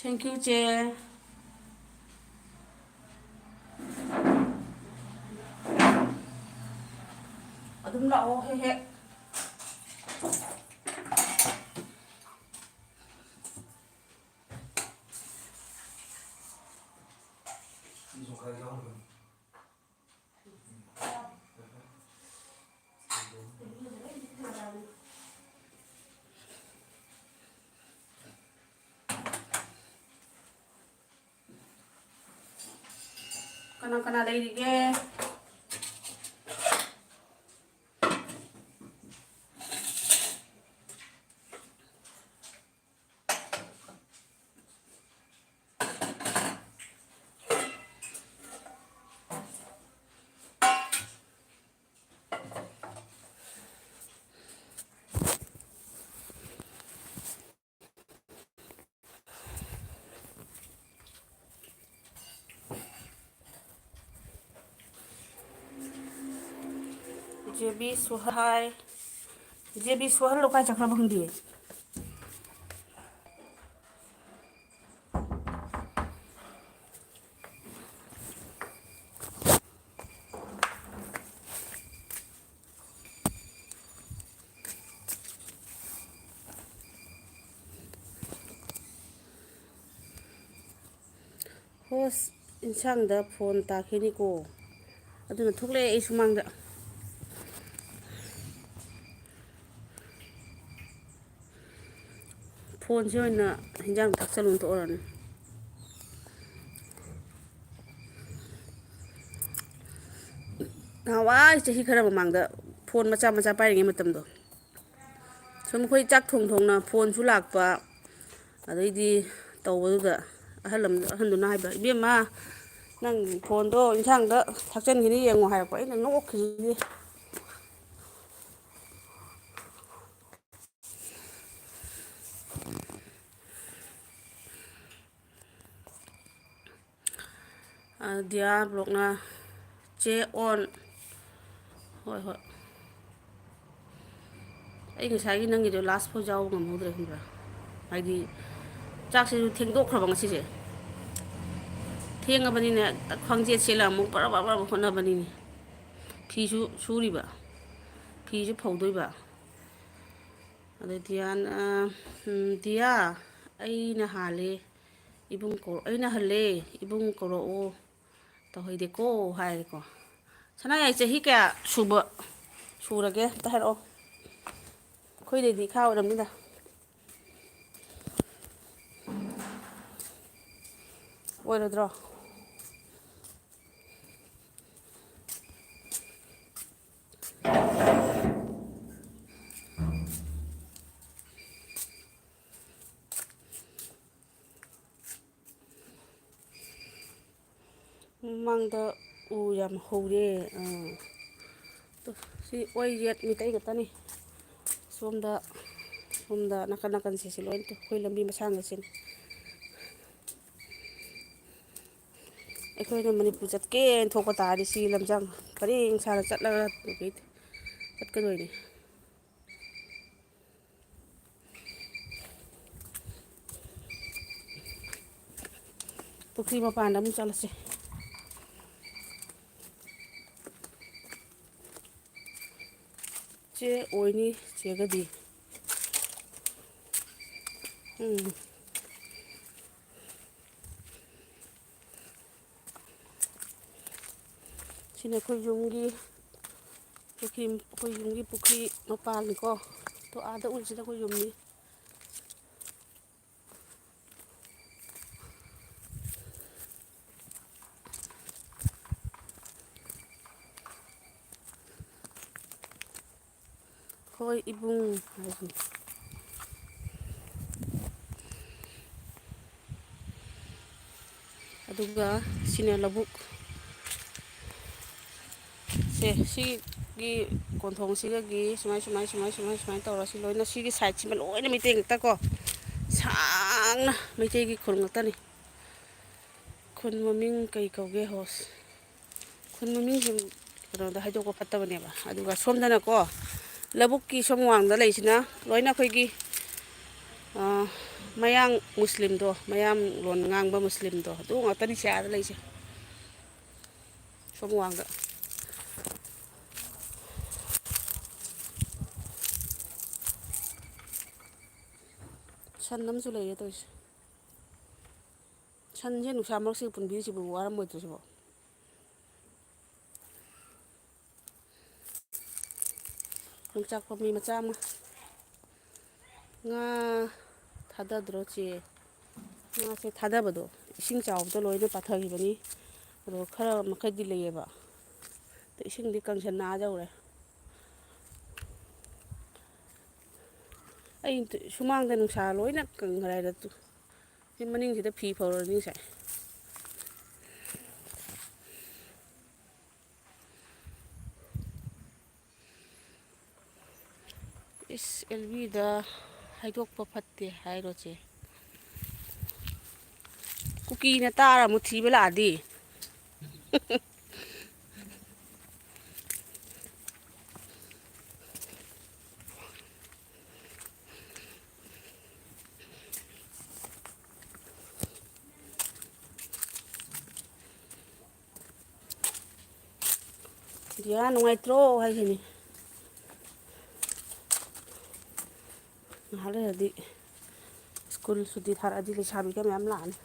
Thank you, ꯆꯦ꯫ ꯑꯗꯨꯝ ꯂꯥꯛꯑꯣ ꯍꯦꯛ ꯍꯦꯛ꯫ ꯀꯅꯥ ꯀꯅꯥ ꯂꯩꯔꯤꯒꯦ? ꯖꯦꯕꯤ ꯁꯣꯍꯜ ꯍꯥꯏ꯫ ꯖꯦꯕꯤ ꯁꯣꯍꯜꯂꯣ ꯀꯥꯏ ꯆꯠꯈ꯭ꯔꯕ ꯈꯪꯗꯦ꯫ ꯍꯣꯁ, ꯏꯟꯁꯥꯡꯗ ꯐꯣꯟ ꯇꯥꯈꯤꯅꯤꯀꯣ꯫ ꯑꯗꯨꯅ ꯊꯣꯛꯂꯛꯑꯦ ꯑꯩ ꯁꯨꯃꯥꯡꯗ꯫ ꯐꯣꯟꯁꯦ ꯑꯣꯏꯅ ꯍꯤꯟꯖꯥꯡ ꯊꯥꯛꯆꯜꯂꯨꯅ ꯇꯣꯛꯑꯔꯅꯤ꯫ ꯅꯍꯥꯟꯋꯥꯏ ꯆꯍꯤ ꯈꯔ ꯃꯃꯥꯡꯗ ꯐꯣꯟ ꯃꯆꯥ ꯃꯆꯥ ꯄꯥꯏꯔꯤꯉꯩ ꯃꯇꯝꯗꯣ, ꯁꯨꯝ ꯑꯩꯈꯣꯏ ꯆꯥꯛ ꯊꯣꯡ ꯊꯣꯡꯅ ꯐꯣꯟꯁꯨ ꯂꯥꯛꯄ, ꯑꯗꯩꯗꯤ ꯇꯧꯕꯗꯨꯗ ꯑꯍꯜ ꯑꯃ, ꯑꯍꯟꯗꯨꯅ ꯍꯥꯏꯕ, "ꯏꯕꯦꯝꯃ, ꯅꯪ ꯐꯣꯟꯗꯣ ꯏꯟꯁꯥꯡꯗ ꯊꯥꯛꯆꯟꯈꯤꯅꯤ ꯌꯦꯡꯉꯣ" ꯍꯥꯏꯔꯛꯄ꯫ ꯑꯩꯅ ꯅꯣꯛꯈꯤꯁꯤꯗꯤ꯫ ꯑ, ꯗꯤꯌꯥ ꯕ꯭ꯂꯣꯛꯅ ꯆꯦ ꯑꯣꯟ꯫ ꯍꯣꯏ, ꯍꯣꯏ꯫ ꯑꯩ ꯉꯁꯥꯏꯒꯤ ꯅꯪꯒꯤꯗꯣ ꯂꯥꯁ ꯐꯥꯎ ꯌꯥꯎꯕ ꯉꯝꯍꯧꯗ꯭ꯔꯦ, ꯈꯪꯕ꯭ꯔꯥ? ꯍꯥꯏꯗꯤ, ꯆꯥꯛꯁꯤꯁꯨ ꯊꯦꯡꯗꯣꯛꯈ꯭ꯔꯕ ꯉꯁꯤꯁꯦ꯫ ꯊꯦꯡꯉꯕꯅꯤꯅ ꯈ꯭ꯋꯥꯡꯖꯦꯠ ꯁꯦꯠꯂ ꯑꯃꯨꯛ ꯕꯔ ꯕꯔ ꯕꯔ ꯍꯣꯠꯅꯕꯅꯤꯅꯦ꯫ ꯐꯤꯁꯨ ꯁꯨꯔꯤꯕ, ꯐꯤꯁꯨ ꯐꯧꯗꯣꯏꯕ꯫ ꯑꯗꯩ ꯗꯤꯌꯥꯅ, ꯎꯝ, "ꯗꯤꯌꯥ, ꯑꯩꯅ ꯍꯥꯜꯂꯦ, ꯏꯕꯨꯡ ꯀꯧ-, ꯑꯩꯅ ꯍꯜꯂꯦ, ꯏꯕꯨꯡ ꯀꯧꯔꯛꯑꯣ, ꯇꯧꯍꯩꯗꯦꯀꯣ" ꯍꯥꯏꯔꯦꯀꯣ꯫ ꯁꯅꯥꯌꯥꯏ ꯆꯍꯤ ꯀꯌꯥ ꯁꯨꯕ ꯁꯨꯔꯒꯦ? ꯑꯝꯇ ꯍꯥꯏꯔꯛꯑꯣ꯫ ꯑꯩꯈꯣꯏꯗꯩꯗꯤ ꯏꯈꯥ ꯑꯣꯏꯔꯝꯅꯤꯗ꯫ ꯑꯣꯏꯔꯣꯏꯗ꯭ꯔꯣ? ꯃꯃꯥꯡꯗ ꯎ ꯌꯥꯝ ꯍꯧꯔꯦ꯫ ꯑꯥ꯫ ꯇꯨ, ꯁꯤ ꯑꯣꯏ ꯌꯦꯠ ꯃꯤꯇꯩ ꯉꯥꯛꯇꯅꯤ꯫ ꯁꯣꯝꯗ, ꯁꯣꯝꯗ ꯅꯥꯀꯟ ꯅꯥꯀꯟꯁꯤꯁꯨ ꯂꯣꯏ ꯇꯨ, ꯑꯩꯈꯣꯏ ꯂꯝꯕꯤ ꯃꯁꯥꯡ ꯑꯁꯤꯅꯤ꯫ ꯑꯩꯈꯣꯏꯅ ꯃꯅꯤꯄꯨꯔ ꯆꯠꯀꯦꯅ ꯊꯣꯛꯄ ꯇꯥꯔꯗꯤ ꯁꯤ ꯂꯝꯖꯥꯡ ꯄꯔꯦꯡ ꯁꯥꯅ ꯆꯠꯂꯒ ꯆꯠꯀꯗꯣꯏꯅꯤ꯫ ꯄꯨꯈ꯭ꯔꯤ ꯃꯄꯥꯟꯗ ꯑꯃꯨꯛ ꯆꯠꯂꯁꯤ꯫ ꯆꯦ ꯑꯣꯏꯅꯤ, ꯆꯦꯒꯗꯤ꯫ ꯎꯝ꯫ ꯁꯤꯅ ꯑꯩꯈꯣꯏ ꯌꯨꯝꯒꯤ ꯄꯨꯈ꯭ꯔꯤ, ꯑꯩꯈꯣꯏ ꯌꯨꯝꯒꯤ ꯄꯨꯈ꯭ꯔꯤ ꯃꯄꯥꯟꯅꯤꯀꯣ꯫ ꯇꯣ ꯑꯥꯗ ꯎꯔꯤꯁꯤꯅ ꯑꯩꯈꯣꯏ ꯌꯨꯝꯅꯤ꯫ ꯍꯣꯏ ꯏꯕꯨꯡ ꯍꯥꯏꯁꯤꯅꯤ꯫ ꯑꯗꯨꯒ ꯁꯤꯅ ꯂꯧꯕꯨꯛ꯫ ꯁꯦ, ꯁꯤꯒꯤ ꯀꯣꯟꯊꯣꯡꯁꯤꯒꯒꯤ ꯁꯨꯃꯥꯏ, ꯁꯨꯃꯥꯏ, ꯁꯨꯃꯥꯏ, ꯁꯨꯃꯥꯏ, ꯁꯨꯃꯥꯏꯅ ꯇꯧꯔ ꯁꯤ ꯂꯣꯏꯅ, ꯁꯤꯒꯤ ꯁꯥꯏꯠꯁꯤꯃ ꯂꯣꯏꯅ ꯃꯩꯇꯩ ꯉꯥꯛꯇꯀꯣ꯫ ꯁꯥꯡꯅ ꯃꯩꯇꯩꯒꯤ ꯈꯨꯜ ꯉꯥꯛꯇꯅꯤ꯫ ꯈꯨꯟ ꯃꯃꯤꯡ ꯀꯩ ꯀꯧꯒꯦ ꯍꯣꯁ? ꯈꯨꯟ ꯃꯃꯤꯡꯁꯦ ꯀꯩꯅꯣꯗ ꯍꯥꯏꯗꯣꯛꯄ ꯐꯠꯇꯕꯅꯦꯕ꯫ ꯑꯗꯨꯒ ꯁꯣꯝꯗꯅꯀꯣ, ꯂꯧꯕꯨꯛꯀꯤ ꯁꯣꯝ ꯋꯥꯡꯗ ꯂꯩꯁꯤꯅ ꯂꯣꯏꯅ ꯑꯩꯈꯣꯏꯒꯤ, ꯑ, ꯃꯌꯥꯡ ꯃꯨꯁꯂꯤꯝꯗꯣ, ꯃꯌꯥꯡ ꯂꯣꯟ ꯉꯥꯡꯕ ꯃꯨꯁꯂꯤꯝꯗꯣ, ꯑꯗꯨ ꯉꯥꯛꯇꯅꯤ ꯁꯤ ꯑꯥꯗ ꯂꯩꯁꯦ꯫ ꯁꯣꯝ ꯋꯥꯡꯗ ꯁꯟ ꯑꯃꯁꯨ ꯂꯩꯔꯦ ꯇꯧꯔꯤꯁꯦ꯫ ꯁꯟꯁꯦ ꯅꯨꯡꯁꯥ ꯃꯔꯛꯁꯤꯗ ꯄꯨꯟꯕꯤꯔꯤꯁꯤꯕꯨ ꯋꯥꯔꯝꯃꯣꯏꯗ꯭ꯔꯣ ꯁꯤꯕꯣ? ꯌꯣꯡꯆꯥꯛ ꯄꯥꯝꯕꯤ ꯃꯆꯥ ꯑꯃ꯫ ꯉꯥ ꯊꯥꯗꯗ꯭ꯔꯣ ꯆꯦ? ꯉꯥꯁꯦ ꯊꯥꯗꯕꯗꯣ ꯏꯁꯤꯡ ꯆꯥꯎꯕꯗ ꯂꯣꯏꯅ ꯄꯥꯊꯈꯤꯕꯅꯤ꯫ ꯑꯗꯣ ꯈꯔ ꯃꯈꯩꯗꯤ ꯂꯩꯌꯦꯕ꯫ ꯑꯗꯣ ꯏꯁꯤꯡꯗꯤ ꯀꯪꯁꯟꯅ ꯑꯥ ꯌꯧꯔꯦ꯫ ꯑꯩ ꯁꯨꯃꯥꯡꯗ ꯅꯨꯡꯁꯥ ꯂꯣꯏꯅ ꯀꯪꯈ꯭ꯔꯦ ꯍꯥꯏꯗ꯫ ꯁꯤ ꯃꯅꯤꯡꯁꯤꯗ ꯐꯤ ꯐꯧꯔꯅꯤ ꯉꯁꯥꯏ꯫ ꯏꯁ, ꯑꯦꯜꯕꯤꯗ ꯍꯥꯏꯗꯣꯛꯄ ꯐꯠꯇꯦ ꯍꯥꯏꯔꯣ ꯆꯦ? ꯀꯨꯀꯤꯅ ꯇꯥꯔ ꯑꯃꯨꯛ ꯊꯤꯕ ꯂꯥꯛꯑꯗꯤ꯫ ꯗꯤꯌꯥ ꯅꯨꯡꯉꯥꯏꯇ꯭ꯔꯣ ꯍꯥꯏꯁꯤꯅꯤ꯫ ꯉꯥꯏꯍꯥꯛ ꯂꯩꯔꯗꯤ ꯁ꯭ꯀꯨꯜ ꯁꯨꯇꯤ ꯊꯥꯔꯛꯑꯗꯤ ꯂꯩꯁꯥꯕꯤꯒ ꯃꯌꯥꯝ ꯂꯥꯛꯑꯅꯤ꯫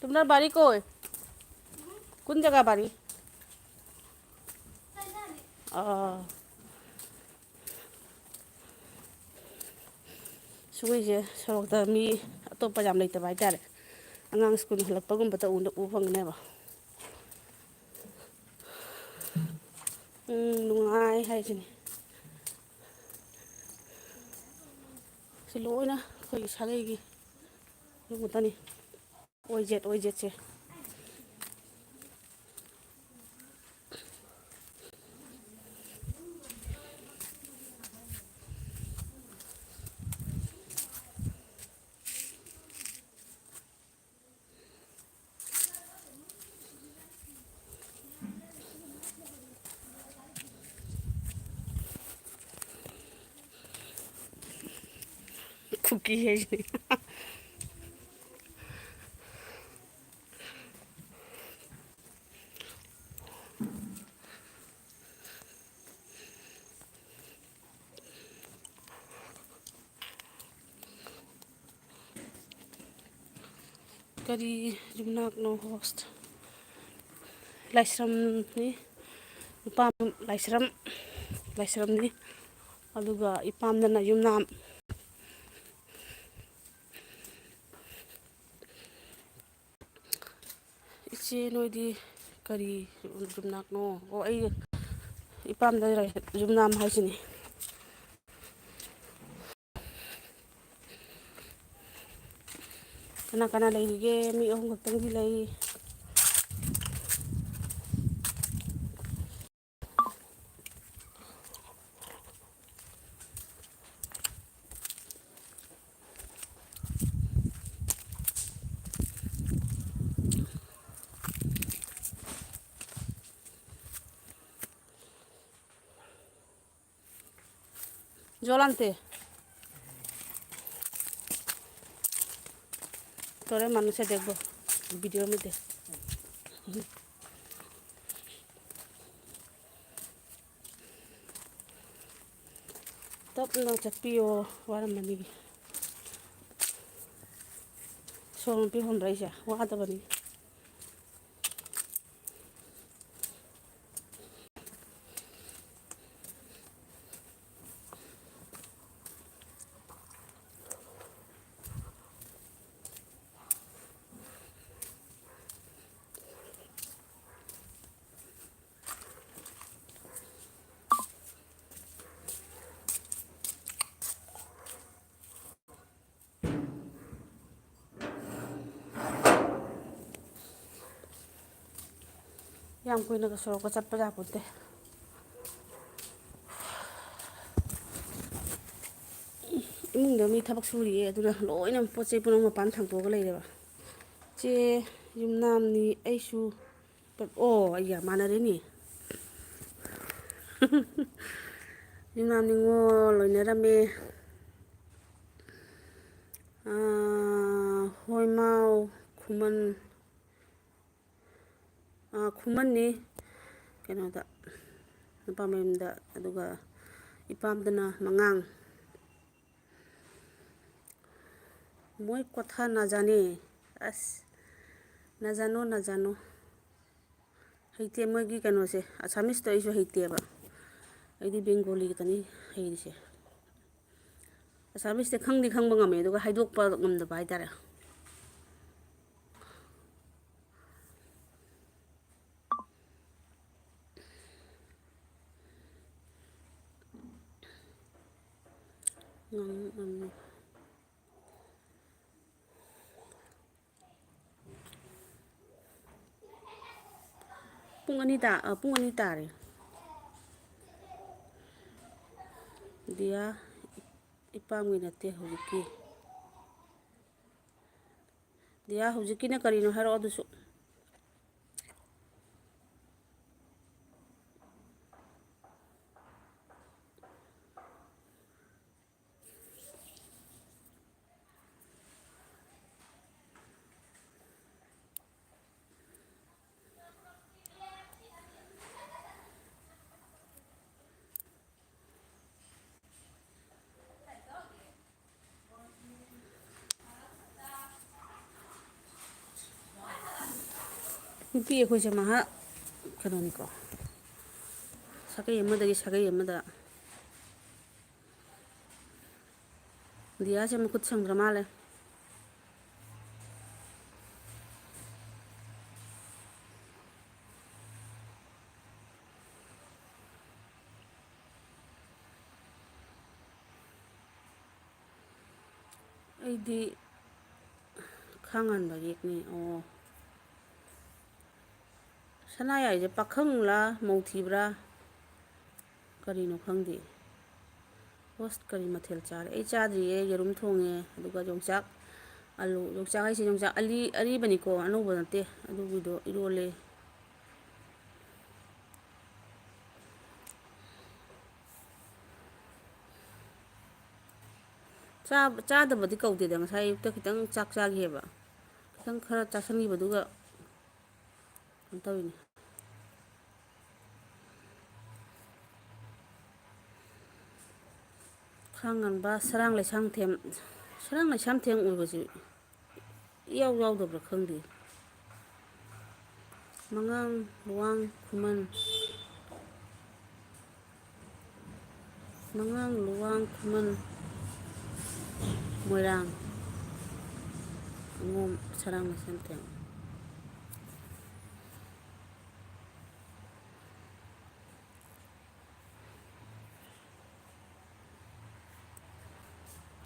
तुम्हारा बारी को है? कौन जगह बारी? ꯑꯥ꯫ ꯁꯤꯒꯤꯁꯦ ꯁꯣꯔꯣꯛꯇ ꯃꯤ ꯑꯇꯣꯞꯄ ꯌꯥꯝ ꯂꯩꯇꯕ ꯍꯥꯏꯇꯥꯔꯦ꯫ ꯑꯉꯥꯡ ꯁ꯭ꯀꯨꯜ ꯍꯜꯂꯛꯄꯒꯨꯝꯕꯗ ꯎꯅ-, ꯎꯕ ꯐꯪꯒꯅꯦꯕ꯫ ꯎꯝ, ꯅꯨꯡꯉꯥꯏ ꯍꯥꯏꯁꯤꯅꯤ꯫ ꯁꯤ ꯂꯣꯏꯅ ꯑꯩꯈꯣꯏꯒꯤ ꯁꯥꯒꯩꯒꯤ ꯌꯨꯝ ꯉꯥꯛꯇꯅꯤ꯫ ꯑꯣꯏꯖꯦꯠ, ꯑꯣꯏꯖꯦꯠꯁꯦ꯫ ꯀꯨꯀꯤ ꯍꯥꯏꯁꯤꯅꯤ꯫ ꯀꯔꯤ ꯌꯨꯝꯅꯥꯛꯅꯣ ꯍꯣꯁ? ꯂꯥꯏꯁ꯭ꯔꯝꯅꯤ꯫ ꯅꯨꯄꯥ ꯂꯥꯏꯁ꯭ꯔꯝ, ꯂꯥꯏꯁ꯭ꯔꯝꯅꯤ꯫ ꯑꯗꯨꯒ ꯏꯄꯥꯝꯗꯅ ꯌꯨꯝꯅꯥꯝ꯫ ꯏꯆꯦ, ꯅꯣꯏꯗꯤ ꯀꯔꯤ ꯌꯨꯝꯅꯥꯛꯅꯣ? ꯑꯣ, ꯑꯩ ꯏꯄꯥꯝꯗ ꯂꯩ-, ꯌꯨꯝꯅꯥꯝ ꯍꯥꯏꯁꯤꯅꯤ꯫ ꯀꯅꯥ ꯀꯅꯥ ꯂꯩꯔꯤꯒꯦ? ꯃꯤ ꯑꯍꯨꯝ ꯈꯛꯇꯪꯗꯤ ꯂꯩ꯫ জল আনতে। তোরে মানুষে দেখবো ভিডিওর মধ্যে। ꯇꯞꯅ ꯆꯠꯄꯤꯌꯣ, ꯋꯥꯔꯝꯃꯅꯤ꯫ ꯁꯣꯔ ꯅꯨꯄꯤ ꯍꯣꯟꯕ ꯑꯩꯁꯦ ꯋꯥꯗꯕꯅꯤ꯫ ꯌꯥꯝ ꯀꯨꯏꯅꯒ ꯁꯣꯔꯣꯛꯀ ꯆꯠꯄ ꯌꯥꯄꯣꯠꯇꯦ꯫ ꯏꯃꯨꯡꯗ ꯃꯤ ꯊꯕꯛ ꯁꯨꯔꯤꯌꯦ, ꯑꯗꯨꯅ ꯂꯣꯏꯅ ꯄꯣꯠ ꯆꯩ ꯄꯨꯝꯅꯃꯛ ꯃꯄꯥꯟ ꯊꯥꯡꯇꯣꯛꯑꯒ ꯂꯩꯔꯦꯕ꯫ ꯆꯦ ꯌꯨꯝꯅꯥꯝꯅꯤ, ꯑꯩꯁꯨ ꯄꯦꯞ-, ꯑꯣ, ꯑꯩꯒ ꯃꯥꯟꯅꯔꯦꯅꯦ꯫ ꯌꯨꯝꯅꯥꯝ ꯅꯤꯉꯣꯜ ꯂꯣꯏꯅꯔꯝꯃꯦ꯫ ꯑꯥ, ꯍꯣꯏꯃꯥꯎ ꯈꯨꯃꯟ, ꯑꯥ, ꯈꯨꯃꯟꯅꯤ ꯀꯩꯅꯣꯗ, ꯅꯨꯄꯥ ꯃꯌꯨꯝꯗ, ꯑꯗꯨꯒ ꯏꯄꯥꯝꯗꯅ ꯃꯉꯥꯡ꯫ ꯃꯣꯏ ꯀꯣꯊꯥ ꯅꯥꯖꯥꯅꯦ꯫ ꯑꯁ, ꯅꯥꯖꯥꯅꯣ, ꯅꯥꯖꯥꯅꯣ꯫ ꯍꯩꯇꯦ ꯃꯣꯏꯒꯤ ꯀꯩꯅꯣꯁꯦ, ꯑꯁꯥꯃꯤꯁꯇꯣ ꯑꯩꯁꯨ ꯍꯩꯇꯦꯕ꯫ ꯑꯩꯗꯤ ꯕꯦꯡꯒꯣꯂꯤ ꯈꯛꯇꯅꯤ ꯍꯩꯔꯤꯁꯦ꯫ ꯑꯁꯥꯃꯤꯁꯇꯤ ꯈꯪꯗꯤ ꯈꯪꯕ ꯉꯝꯃꯦ, ꯑꯗꯨꯒ ꯍꯥꯏꯗꯣꯛꯄ ꯉꯝꯗꯕ ꯍꯥꯏꯇꯥꯔꯦ꯫ ꯉꯝ-, ꯉꯝꯃꯦ꯫ ꯄꯨꯡ ꯑꯅꯤ ꯇꯥ-, ꯑ, ꯄꯨꯡ ꯑꯅꯤ ꯇꯥꯔꯦ꯫ ꯗꯤꯌꯥ, ꯏꯄꯥꯝꯒꯤ ꯅꯠꯇꯦ ꯍꯧꯖꯤꯛꯀꯤ꯫ ꯗꯤꯌꯥ, ꯍꯧꯖꯤꯛꯀꯤꯅ ꯀꯔꯤꯅꯣ ꯍꯥꯏꯔꯛꯑꯣ ꯑꯗꯨꯁꯨ꯫ ꯅꯨꯄꯤ ꯑꯩꯈꯣꯏꯁꯦ ꯃꯍꯥꯛ ꯀꯩꯅꯣꯅꯤꯀꯣ, ꯁꯥꯒꯩ ꯑꯃꯗꯒꯤ ꯁꯥꯒꯩ ꯑꯃꯗ꯫ ꯗꯤꯌꯥꯁꯦ ꯃꯈꯨꯠ ꯁꯪꯗ꯭ꯔ ꯃꯥꯜꯂꯦ꯫ ꯑꯩꯗꯤ ꯈꯥ ꯉꯥꯟꯕ ꯌꯦꯛꯅꯤ꯫ ꯑꯣ꯫ ꯁꯅꯥ ꯌꯥꯏꯁꯦ ꯄꯥꯈꯪꯂꯥ ꯃꯧ ꯊꯤꯕ꯭ꯔꯥ ꯀꯔꯤꯅꯣ ꯈꯪꯗꯦ꯫ ꯍꯣꯁ ꯀꯔꯤ ꯃꯊꯦꯜ ꯆꯥꯔꯦ? ꯑꯩ ꯆꯥꯗ꯭ꯔꯤꯌꯦ꯫ ꯌꯦꯔꯨꯝ ꯊꯣꯡꯉꯦ, ꯑꯗꯨꯒ ꯌꯣꯡꯆꯥꯛ ꯑꯂꯨ, ꯌꯣꯡꯆꯥꯛ ꯍꯥꯏꯁꯦ ꯌꯣꯡꯆꯥꯛ ꯑꯂꯤ-, ꯑꯔꯤꯕꯅꯤꯀꯣ, ꯑꯅꯧꯕ ꯅꯠꯇꯦ꯫ ꯑꯗꯨꯒꯤꯗꯣ ꯏꯔꯣꯜꯂꯦ꯫ ꯆꯥꯕ-, ꯆꯥꯗꯕꯗꯤ ꯀꯧꯗꯦꯗ, ꯉꯁꯥꯏ ꯑꯌꯨꯛꯇ ꯈꯤꯇꯪ ꯆꯥꯛ ꯆꯥꯈꯤꯑꯕ, ꯈꯤꯇꯪ ꯈꯔ ꯆꯥꯁꯟꯈꯤꯕꯗꯨꯒ ꯀꯩꯅꯣ ꯇꯧꯔꯤꯅꯦ꯫ ꯈꯥꯡ ꯉꯟꯕ ꯁꯔꯥꯡ ꯂꯩꯁꯥꯡꯊꯦꯝ, ꯁꯔꯥꯡ ꯂꯩꯁꯥꯡꯊꯦꯝ ꯑꯣꯏꯕꯁꯤ ꯏꯌꯥꯎ ꯌꯥꯎꯗꯕ꯭ꯔꯥ ꯈꯪꯗꯦ꯫ ꯃꯉꯥꯡ, ꯂꯨꯋꯥꯡ, ꯈꯨꯃꯟ, ꯃꯉꯥꯡ, ꯂꯨꯋꯥꯡ, ꯈꯨꯃꯟ, ꯃꯣꯏꯔꯥꯡ, ꯑꯉꯣꯝ, ꯁꯔꯥꯡ ꯂꯩꯁꯥꯡꯊꯦꯝ꯫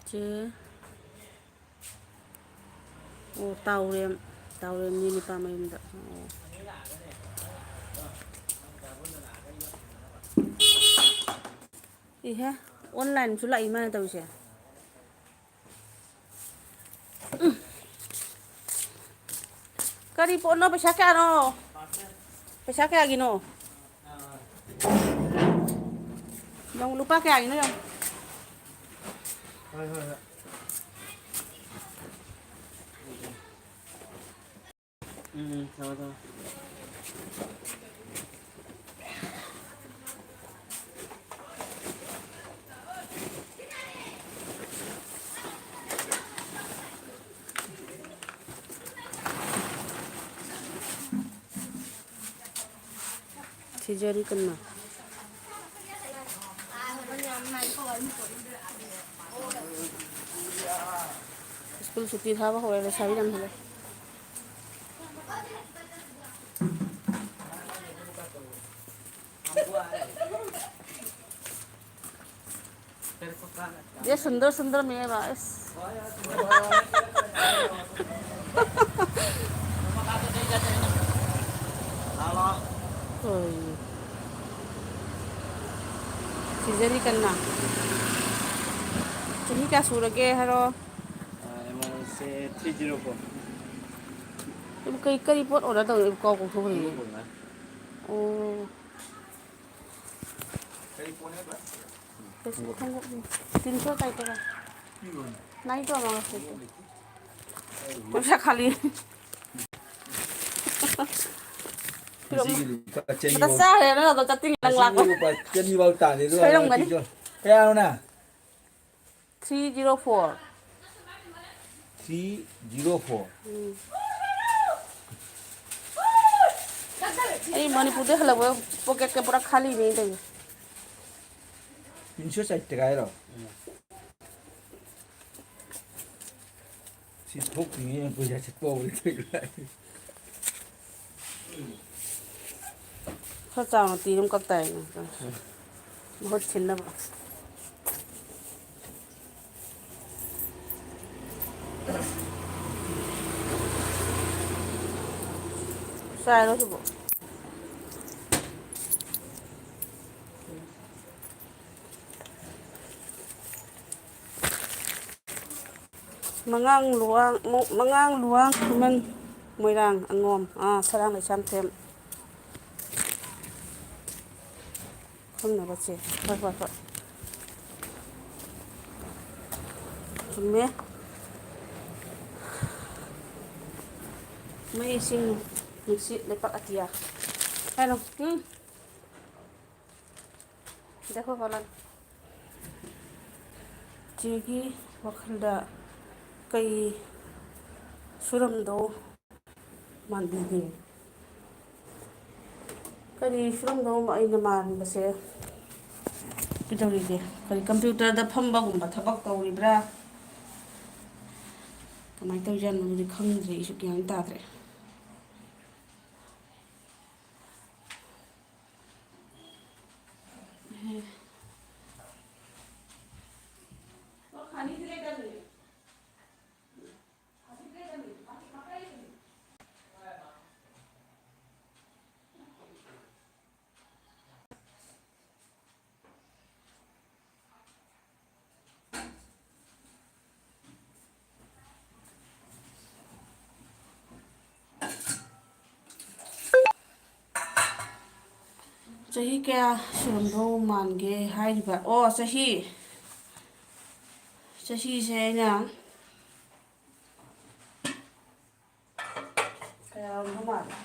ꯆꯦ, ꯑꯣ, ꯇꯥꯎꯔꯦꯝ, ꯇꯥꯎꯔꯦꯝꯅꯤ ꯅꯨꯄꯥ ꯃꯌꯨꯝꯗ꯫ ꯑꯣ꯫ ꯏꯍꯦ, online ꯁꯨ ꯂꯥꯛꯏ ꯃꯥꯅ ꯇꯧꯔꯤꯁꯦ꯫ ꯀꯔꯤ ꯄꯣꯠꯅꯣ? ꯄꯩꯁꯥ ꯀꯌꯥꯅꯣ? ꯄꯩꯁꯥ ꯀꯌꯥꯒꯤꯅꯣ? ꯌꯦꯡꯉꯨ, ꯂꯨꯄꯥ ꯀꯌꯥꯒꯤꯅꯣ ꯌꯦꯡꯉꯨ꯫ ꯍꯣꯏ, ꯍꯣꯏ, ꯍꯣꯏ꯫ ꯎꯝ, ꯊꯝꯃꯣ, ꯊꯝꯃꯣ꯫ ꯊꯤꯖꯔꯤ ꯀꯟꯅ꯫ ꯁ꯭ꯀꯨꯜ ꯁꯨꯇꯤ ꯊꯥꯕ ꯍꯧꯔꯦ, ꯂꯩꯁꯥꯕꯤ ꯌꯥꯝ ꯍꯦꯜꯂꯦ꯫ ये सुंदर सुंदर मेवा, इस। ꯁꯤꯖꯔꯤ ꯀꯟꯅ꯫ ꯆꯍꯤ ꯀꯌꯥ ꯁꯨꯔꯒꯦ ꯍꯥꯏꯔꯣ? ꯑꯦꯃꯥꯎꯟꯁꯦ ꯊ꯭ꯔꯤ ꯖꯤꯔꯣ ꯐꯣꯔ꯫ ꯀꯩ, ꯀꯔꯤ ꯄꯣꯠ ꯑꯣꯔꯗꯔ ꯇꯧꯔꯛꯏ? ꯀꯥꯎ ꯀꯥꯎꯊꯣꯛꯈ꯭ꯔꯦ꯫ ꯈꯣꯡꯎꯞ ꯑꯣꯏꯅ꯫ ꯑꯣ꯫ ꯀꯔꯤ ꯄꯣꯠ ꯍꯥꯏꯕ? ꯈꯣꯡꯎꯞ꯫ ꯇꯤꯟ ꯁꯣ ꯇꯥꯏ ꯇꯧꯔ꯫ ꯅꯥꯏ ꯇꯧꯔ ꯃꯥꯡꯂꯛꯄ꯫ ꯄꯩꯁꯥ ꯈꯥꯂꯤ꯫ ꯉꯁꯤꯒꯤ ꯂꯨꯄꯥ ꯆꯅꯤ ꯃꯊꯛ ꯐꯥꯎ-, ꯆꯥꯈ꯭ꯔꯦ ꯅꯪ ꯑꯗꯣ ꯆꯠꯇꯤꯡ ꯂꯪ ꯉꯁꯤꯒꯤ ꯂꯥꯛꯄ꯫ ꯂꯨꯄꯥ ꯆꯅꯤ ꯐꯥꯎ ꯇꯥꯗꯦ ꯑꯗꯨꯒ ꯁꯣꯏꯔꯝꯒꯅꯤ꯫ ꯀꯌꯥꯅꯣ ꯅꯪ? Three zero four. Three zero four. ꯎꯝ꯫ ꯑꯩ ꯃꯅꯤꯄꯨꯔꯗꯩ ꯍꯜꯂꯛꯄ ꯄꯣꯀꯦꯠꯀ ꯄꯨꯔꯥ ꯈꯥꯂꯤꯅꯦ ꯑꯩꯅ ꯇꯧꯔꯤꯁꯦ꯫ ꯇꯤꯟꯁꯨ ꯆꯥꯏꯇ꯭ꯔꯦ ꯍꯥꯏꯔꯣ? ꯁꯤ ꯊꯣꯛꯇ꯭ꯔꯤꯉꯩ ꯄꯩꯁꯥ ꯆꯠꯄ ꯍꯧꯔꯦ ꯇꯧꯔꯤꯁꯦ꯫ ꯈꯔ ꯆꯥꯎꯅ ꯇꯤ ꯑꯗꯨꯝ ꯀꯛ ꯇꯥꯏꯅꯦ꯫ ꯃꯍꯨꯠ ꯁꯤꯟꯅꯕ꯫ ꯆꯥꯏꯔꯣ ꯁꯤꯕꯣ? ꯃꯉꯥꯡ ꯂꯨꯋꯥꯡ, ꯃꯉꯥꯡ ꯂꯨꯋꯥꯡ ꯈꯨꯃꯟ ꯃꯣꯏꯔꯥꯡ ꯑꯉꯣꯝ, ꯑꯥ, ꯁꯔꯥꯡ ꯂꯩꯁꯥꯝꯊꯦꯝ꯫ ꯈꯪꯅꯕꯁꯦ꯫ ꯍꯣꯏ, ꯍꯣꯏ, ꯍꯣꯏ꯫ ꯆꯨꯝꯃꯦ꯫ ꯃꯩ, ꯏꯁꯤꯡ, ꯅꯨꯡꯁꯤꯠ, ꯂꯩꯄꯥꯛ ꯑꯇꯤꯌꯥ꯫ ꯀꯩꯅꯣ? ꯎꯝ꯫ ꯗꯦꯈꯣ ꯀꯣꯂꯟ꯫ ꯆꯦꯒꯤ ꯋꯥꯈꯜꯗ ꯀꯩ ꯁꯨꯔꯝꯗꯧ ꯃꯥꯟꯕꯤꯒꯦ? ꯀꯔꯤ ꯁꯨꯔꯝꯗꯧ ꯑꯩꯅ ꯃꯥꯟꯕꯁꯦ? ꯀꯩꯗꯧꯔꯤꯒꯦ? ꯀꯔꯤ ꯀꯝꯄ꯭ꯌꯨꯇꯔꯗ ꯐꯝꯕꯒꯨꯝꯕ ꯊꯕꯛ ꯇꯧꯔꯤꯕ꯭ꯔꯥ? ꯀꯃꯥꯏꯅ ꯇꯧꯔꯤꯖꯥꯠꯅꯣ? ꯑꯗꯨꯗꯤ ꯈꯪꯗ꯭ꯔꯦ, ꯑꯩꯁꯨ ꯒ꯭ꯌꯥꯟ ꯑꯃ ꯇꯥꯗ꯭ꯔꯦ꯫ ꯆꯍꯤ ꯀꯌꯥ ꯁꯨꯔꯝꯗꯧ ꯃꯥꯟꯒꯦ ꯍꯥꯏꯔꯤꯕ? ꯑꯣ, ꯆꯍꯤ, ꯆꯍꯤꯁꯦ ꯑꯩꯅ ꯀꯌꯥ ꯑꯣꯏꯔꯝꯗꯧ ꯃꯥꯜꯂꯦ?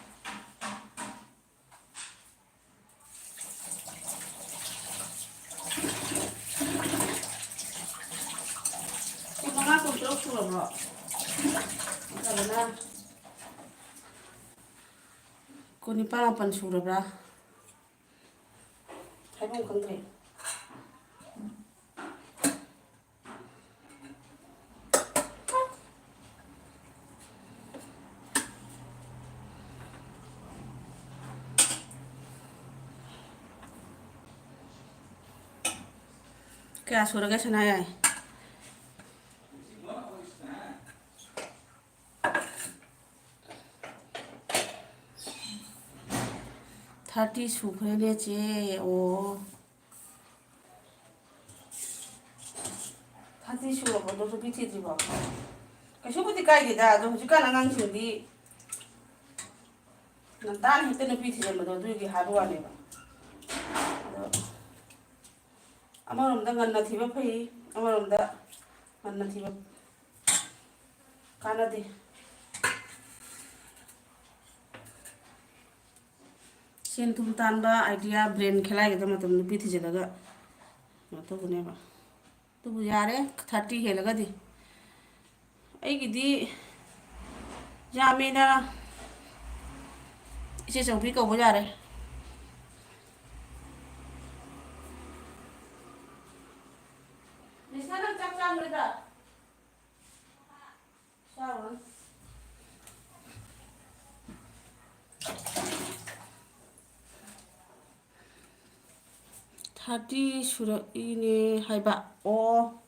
ꯀꯨꯟꯃꯉꯥ, ꯀꯨꯟꯇꯔꯨꯛ ꯁꯨꯔꯕ꯭ꯔꯣ? ꯅꯠꯇ꯭ꯔꯒꯅ ꯀꯨꯟꯅꯤꯄꯥꯟ, ꯃꯥꯄꯟ ꯁꯨꯔꯕ꯭ꯔꯥ? ꯍꯥꯏꯐꯝ ꯈꯪꯗ꯭ꯔꯦ꯫ ꯀꯌꯥ ꯁꯨꯔꯒꯦ ꯁꯅꯥ ꯌꯥꯏ? Thirty ꯁꯨꯈ꯭ꯔꯦꯅꯦ, ꯆꯦ꯫ ꯑꯣ꯫ Thirty ꯁꯨꯔꯕꯗꯣ ꯅꯨꯄꯤ ꯊꯤꯗ꯭ꯔꯤꯕꯣ? ꯀꯩꯁꯨꯕꯨꯗꯤ ꯀꯥꯏꯗꯦꯗ, ꯑꯗꯣ ꯍꯧꯖꯤꯛꯀꯥꯟ ꯑꯉꯥꯡꯁꯤꯡꯗꯤ ꯉꯟꯇꯥꯅ ꯍꯦꯛꯇ ꯅꯨꯄꯤ ꯊꯤꯖꯤꯟꯕꯗꯣ, ꯑꯗꯨꯒꯤ ꯍꯥꯏꯕ ꯋꯥꯅꯦꯕ꯫ ꯑꯗꯣ ꯑꯃꯔꯣꯝꯗ ꯉꯟꯅ ꯊꯤꯕ ꯐꯩ, ꯑꯃꯔꯣꯝꯗ ꯉꯟꯅ ꯊꯤꯕ ꯀꯥꯟꯅꯗꯦ꯫ ꯁꯦꯟ ꯊꯨꯝ ꯇꯥꯟꯕ idea, brain ꯈꯦꯂꯥꯏꯒꯗꯕ ꯃꯇꯝ ꯅꯨꯄꯤ ꯊꯤꯖꯤꯜꯂꯒ ꯀꯩꯅꯣ ꯇꯧꯕꯅꯦꯕ꯫ ꯑꯗꯨꯕꯨ ꯌꯥꯔꯦ, thirty ꯍꯦꯜꯂꯒꯗꯤ꯫ ꯑꯩꯒꯤꯗꯤ ꯌꯥꯝꯃꯦꯅ ꯏꯆꯦ ꯆꯧꯕꯤ ꯀꯧꯕ ꯌꯥꯔꯦ꯫ ꯅꯤꯁꯥ, ꯅꯪ ꯆꯥꯛ ꯆꯥꯔꯨꯔꯦꯗ? ꯆꯥꯔꯨꯔꯅꯨ꯫ Thirty ꯁꯨꯔꯛꯏꯅꯦ ꯍꯥꯏꯕ꯫ ꯑꯣ꯫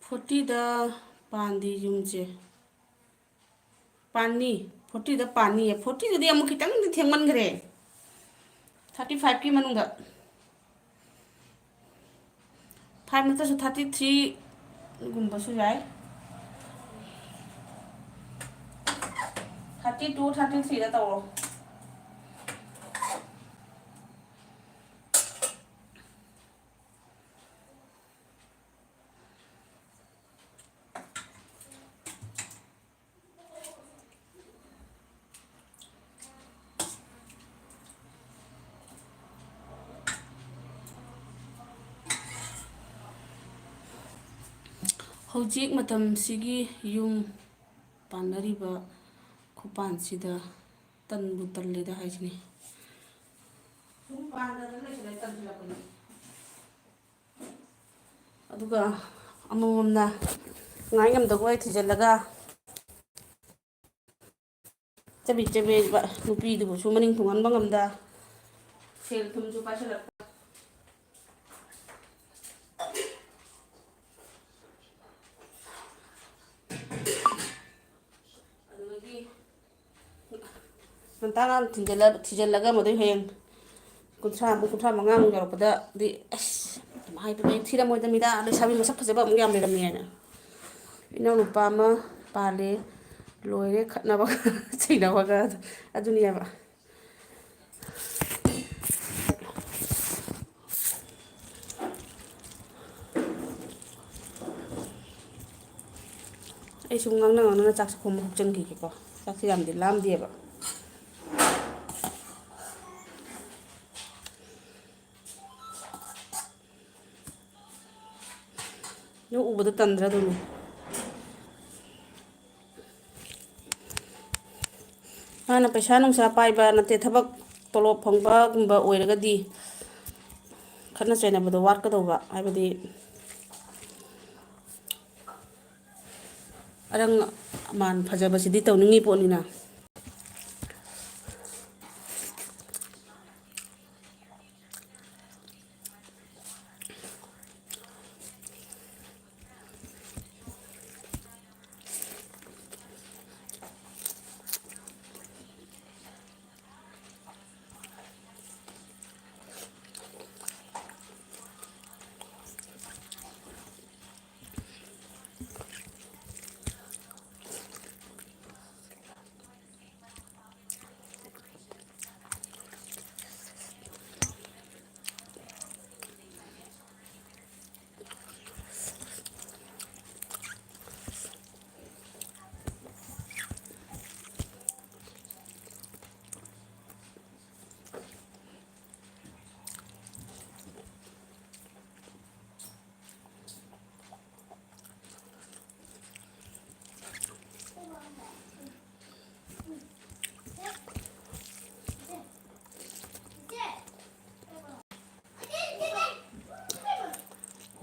ꯐꯣꯔꯇꯤꯗ ꯄꯥꯟꯗꯤ ꯌꯨꯝꯁꯦ꯫ ꯄꯥꯟꯅꯤ꯫ ꯐꯣꯔꯇꯤꯗ ꯄꯥꯟꯅꯤꯌꯦ꯫ ꯐꯣꯔꯇꯤꯗꯗꯤ ꯑꯃꯨꯛ ꯈꯤꯇꯪꯗꯤ ꯊꯦꯡꯃꯟꯈ꯭ꯔꯦ꯫ ꯊꯥꯔꯇꯤ ꯐꯥꯏꯚꯀꯤ ꯃꯅꯨꯡꯗ꯫ ꯐꯥꯏꯚ ꯅꯠꯇ꯭ꯔꯁꯨ ꯊꯥꯔꯇꯤ ꯊ꯭ꯔꯤꯒꯨꯝꯕꯁꯨ ꯌꯥꯏ꯫ ꯊꯥꯔꯇꯤ ꯇꯨ, ꯊꯥꯔꯇꯤ ꯊ꯭ꯔꯤꯗ ꯇꯧꯔꯣ꯫ ꯍꯧꯖꯤꯛ ꯃꯇꯝꯁꯤꯒꯤ ꯌꯨꯝ ꯄꯥꯟꯅꯔꯤꯕ ꯈꯨꯄꯥꯟꯁꯤꯗ ꯇꯟꯕꯨ ꯇꯜꯂꯦꯗ ꯍꯥꯏꯁꯤꯅꯤ꯫ ꯁꯨꯝ ꯄꯥꯟꯗꯅ ꯂꯩꯁꯤꯜꯂꯦ, ꯇꯟꯁꯤꯜꯂꯛꯄꯅꯤ꯫ ꯑꯗꯨꯒ ꯑꯃꯃꯝꯅ ꯉꯥꯏ ꯉꯝꯗꯕ ꯑꯣꯏ ꯊꯤꯖꯤꯜꯂꯒ ꯆꯕꯤꯠ ꯆꯕꯤꯠ ꯅꯨꯄꯤꯗꯨꯕꯨꯁꯨ ꯃꯅꯤꯡ ꯊꯨꯡꯍꯟꯕ ꯉꯝꯗ, ꯁꯦꯜ ꯊꯨꯝꯁꯨ ꯄꯥꯏꯁꯤꯜꯂꯛꯇ꯫ ꯑꯗꯨꯗꯒꯤ ꯉꯟꯇꯥ ꯉꯟꯅ ꯊꯤꯟꯖꯜꯂ-, ꯊꯤꯖꯜꯂꯒ ꯃꯗꯨ ꯍꯌꯦꯡ ꯀꯨꯟꯊ꯭ꯔꯥꯃꯨꯛ, ꯀꯨꯟꯊ꯭ꯔꯥ ꯃꯉꯥꯃꯨꯛ ꯌꯧꯔꯛꯄꯗꯗꯤ, ꯑꯁ, ꯍꯥꯏꯕꯗꯤ ꯊꯤꯔꯝꯃꯣꯏꯗꯃꯤꯗ, ꯂꯩꯁꯥꯕꯤ ꯃꯁꯛ ꯐꯖꯕ ꯑꯃꯨꯛ ꯌꯥꯝ ꯂꯩꯔꯝꯃꯦꯅ꯫ ꯏꯅꯥꯎꯅꯨꯄꯥ ꯑꯃ ꯄꯥꯜꯂꯦ, ꯂꯣꯏꯔꯦ ꯈꯠꯅꯕꯒ ꯆꯩꯅꯕꯒ꯫ ꯑꯗꯨꯅꯦꯕ꯫ ꯑꯩ ꯁꯨꯝ ꯉꯥꯡꯅ ꯉꯥꯡꯅꯅ ꯆꯥꯛꯁꯦ ꯈꯣꯝꯕ ꯍꯧꯆꯟꯈꯤꯒꯦꯀꯣ꯫ ꯆꯥꯛꯁꯦ ꯌꯥꯝꯗꯤ ꯂꯥꯝꯗꯦꯕ꯫ ꯅꯣꯏ ꯎꯕꯗ ꯇꯟꯗ꯭ꯔꯥ ꯑꯗꯨꯝ? ꯃꯥꯅ ꯄꯩꯁꯥ ꯅꯨꯡꯁꯥ ꯄꯥꯏꯕ ꯅꯠꯇꯦ, ꯊꯕꯛ ꯇꯣꯂꯣꯞ ꯐꯪꯕꯒꯨꯝꯕ ꯑꯣꯏꯔꯒꯗꯤ ꯈꯠꯅ ꯆꯩꯅꯕꯗꯣ ꯋꯥꯠꯀꯗꯧꯕ, ꯍꯥꯏꯕꯗꯤ ꯑꯔꯪ ꯑꯃꯥꯟ ꯐꯖꯕꯁꯤꯗꯤ ꯇꯧꯅꯤꯡꯉꯤ ꯄꯣꯠꯅꯤꯅ꯫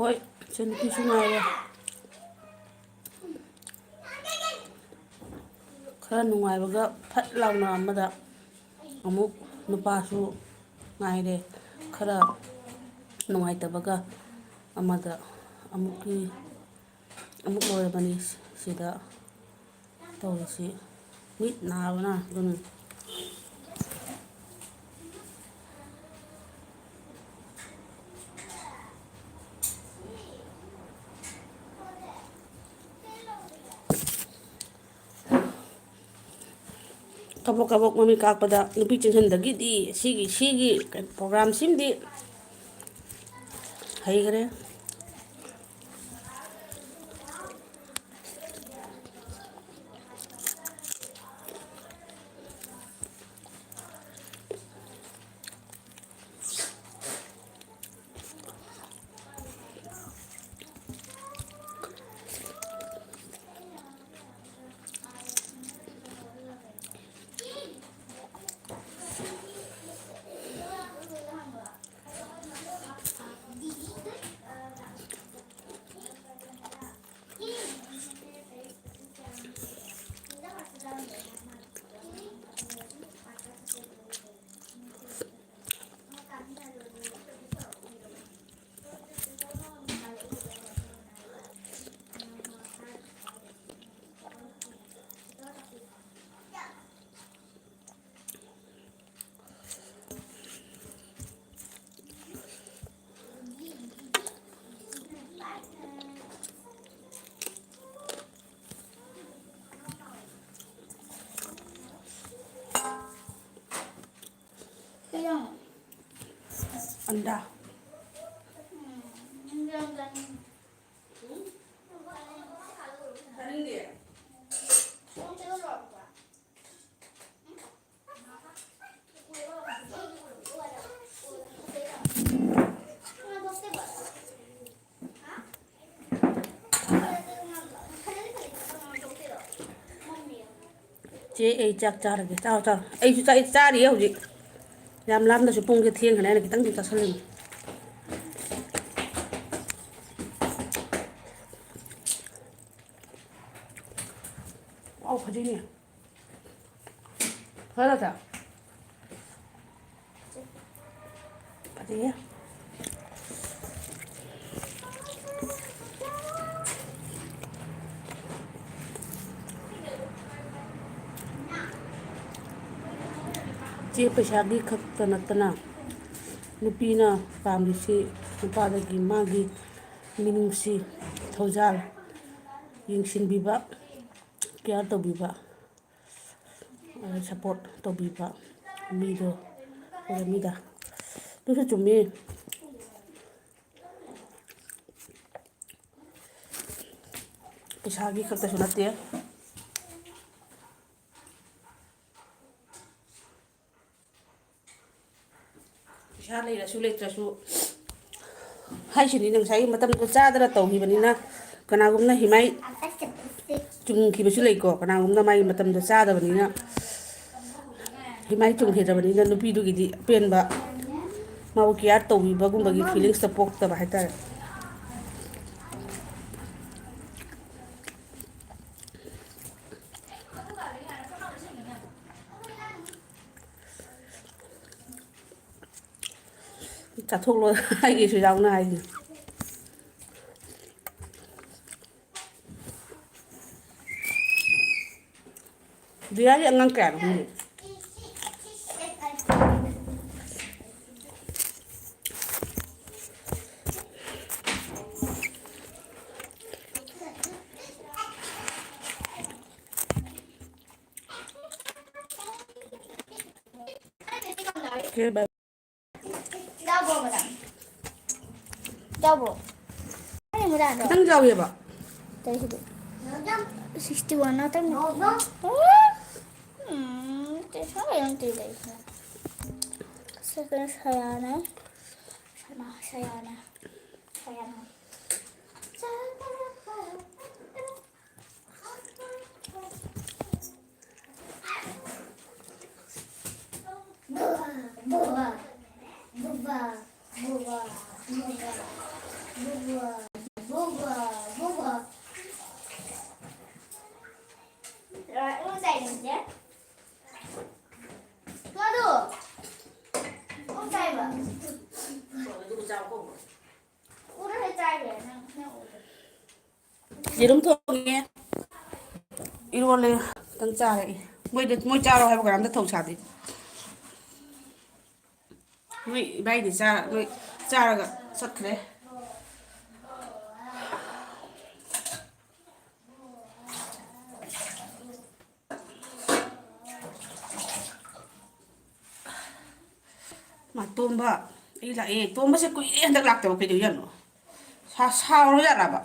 ꯍꯣꯏ, ꯏꯆꯟꯅꯨꯄꯤꯁꯨ ꯉꯥꯏꯔꯦ꯫ ꯈꯔ ꯅꯨꯡꯉꯥꯏꯕꯒ ꯐꯠ ꯂꯥꯎꯅ ꯑꯃꯗ ꯑꯃꯨꯛ, ꯅꯨꯄꯥꯁꯨ ꯉꯥꯏꯔꯦ꯫ ꯈꯔ ꯅꯨꯡꯉꯥꯏꯇꯕꯒ ꯑꯃꯗ ꯑꯃꯨꯛꯀꯤ, ꯑꯃꯨꯛ ꯂꯣꯏꯔꯕꯅꯤ ꯁꯤꯗ ꯇꯧꯔꯤꯁꯤ꯫ ꯃꯤꯠ ꯅꯥꯕꯅ ꯑꯗꯨꯝ꯫ ꯀꯕꯛ ꯀꯕꯛ ꯃꯃꯤꯠ ꯀꯥꯛꯄꯗ ꯅꯨꯄꯤ ꯆꯦꯟꯁꯤꯟꯗꯒꯤꯗꯤ ꯁꯤꯒꯤ, ꯁꯤꯒꯤ ꯀꯩꯅꯣ, ꯄ꯭ꯔꯣꯒ꯭ꯔꯥꯝꯁꯤꯃꯗꯤ ꯍꯩꯈ꯭ꯔꯦ꯫ ꯑꯟꯗꯥ꯫ ꯆꯦ, ꯑꯩ ꯆꯥꯛ ꯆꯥꯔꯒꯦ꯫ ꯆꯥꯔꯣ, ꯆꯥꯔꯣ꯫ ꯑꯩꯁꯨ ꯆꯥꯛ ꯆꯥꯔꯤꯌꯦ ꯍꯧꯖꯤꯛ꯫ ꯌꯥꯝ ꯂꯥꯝꯗꯁꯨ, ꯄꯨꯡꯁꯦ ꯊꯦꯡꯈ꯭ꯔꯦ ꯍꯥꯏꯅ ꯈꯤꯇꯪꯗꯤ ꯆꯥꯁꯜꯂꯤꯅꯤ꯫ ꯑꯣ, ꯐꯗꯤꯅꯦ꯫ ꯐꯔꯗ꯭ꯔꯥ? ꯐꯗꯤꯌꯦ꯫ ꯆꯦ ꯄꯩꯁꯥꯒꯤ ꯈꯛꯇ ꯅꯠꯇꯅ ꯅꯨꯄꯤꯅ ꯄꯥꯝꯂꯤꯁꯤ ꯅꯨꯄꯥꯗꯒꯤ ꯃꯥꯒꯤ ꯃꯤꯅꯨꯡꯁꯤ, ꯊꯧꯖꯥꯜ, ꯌꯦꯡꯁꯤꯟꯕꯤꯕ, care ꯇꯧꯕꯤꯕ, ꯑꯗꯩ support ꯇꯧꯕꯤꯕ ꯃꯤꯗꯣ ꯑꯣꯏꯔꯝꯃꯤꯗ꯫ ꯑꯗꯨꯁꯨ ꯆꯨꯝꯃꯤ꯫ ꯄꯩꯁꯥꯒꯤ ꯈꯛꯇꯁꯨ ꯅꯠꯇꯦ꯫ ꯄꯩꯁꯥ ꯂꯩꯔꯁꯨ ꯂꯩꯇ꯭ꯔꯁꯨ ꯍꯥꯏꯁꯤꯅꯤ, ꯉꯁꯥꯏꯒꯤ ꯃꯇꯝꯗꯣ ꯆꯥꯗꯅ ꯇꯧꯈꯤꯕꯅꯤꯅ꯫ ꯀꯅꯥꯒꯨꯝꯅ ꯍꯤꯃꯥꯏ ꯆꯨꯝꯈꯤꯕꯁꯨ ꯂꯩꯀꯣ, ꯀꯅꯥꯒꯨꯝꯅ ꯃꯥꯒꯤ ꯃꯇꯝꯗꯣ ꯆꯥꯗꯕꯅꯤꯅ, ꯍꯤꯃꯥꯏ ꯆꯨꯝꯈꯤꯗ꯭ꯔꯕꯅꯤꯅ ꯅꯨꯄꯤꯗꯨꯒꯤꯗꯤ ꯑꯄꯦꯟꯕ, ꯃꯥꯕꯨ care ꯇꯧꯕꯤꯕꯒꯨꯝꯕꯒꯤ feelings ꯇ ꯄꯣꯛꯇꯕ ꯍꯥꯏꯇꯥꯔꯦ꯫ ꯆꯥꯊꯣꯛꯂꯣ ꯍꯥꯏꯒꯦꯁꯨ ꯌꯥꯎꯅ ꯍꯥꯏꯅꯤ꯫ ꯗꯤꯌꯥꯒꯤ ꯑꯉꯥꯡ ꯀꯌꯥꯅꯣ ꯈꯪꯗꯦ꯫ ꯆꯥꯕ꯭ꯔꯣ, ꯃꯦꯗꯥꯝ? ꯆꯥꯕ꯭ꯔꯣ? ꯈꯤꯇꯪ ꯆꯥꯎꯋꯦꯕ꯫ ꯀꯩꯁꯤꯗꯤ? Sixty one ꯉꯥꯛꯇꯪ꯫ ꯎꯝ, ꯄꯩꯁꯥ ꯌꯥꯝ ꯇꯤꯜꯂꯦ꯫ ꯁꯤꯗꯅ ꯁꯌꯥꯅ꯫ ꯁꯅꯥ ꯁꯌꯥꯅ꯫ ꯁꯌꯥꯅ꯫ ꯌꯦꯔꯨꯝ ꯊꯣꯡꯉꯦ, ꯏꯔꯣꯜꯂꯦ, ꯈꯤꯇꯪ ꯆꯥꯔꯛꯏ꯫ ꯃꯣꯏꯗ, ꯃꯣꯏ ꯆꯥꯔꯣ ꯍꯥꯏꯕ ꯀꯅꯥꯝꯇ ꯊꯧ ꯁꯥꯗꯦ꯫ ꯃꯣꯏ ꯏꯕꯥꯏꯗꯤ ꯆꯥ-, ꯃꯣꯏ ꯆꯥꯔꯒ ꯆꯠꯈ꯭ꯔꯦ꯫ ꯃꯥ ꯇꯣꯝꯕ, ꯑꯩ ꯂꯥꯛꯑꯦ꯫ ꯇꯣꯝꯕꯁꯦ ꯀꯨꯏꯔꯦ ꯍꯟꯗꯛ ꯂꯥꯛꯇꯕ, ꯀꯩꯗꯧ ꯌꯥꯅꯣ? ꯁꯥ-, ꯁꯥꯎꯔ ꯌꯥꯠꯂꯕ?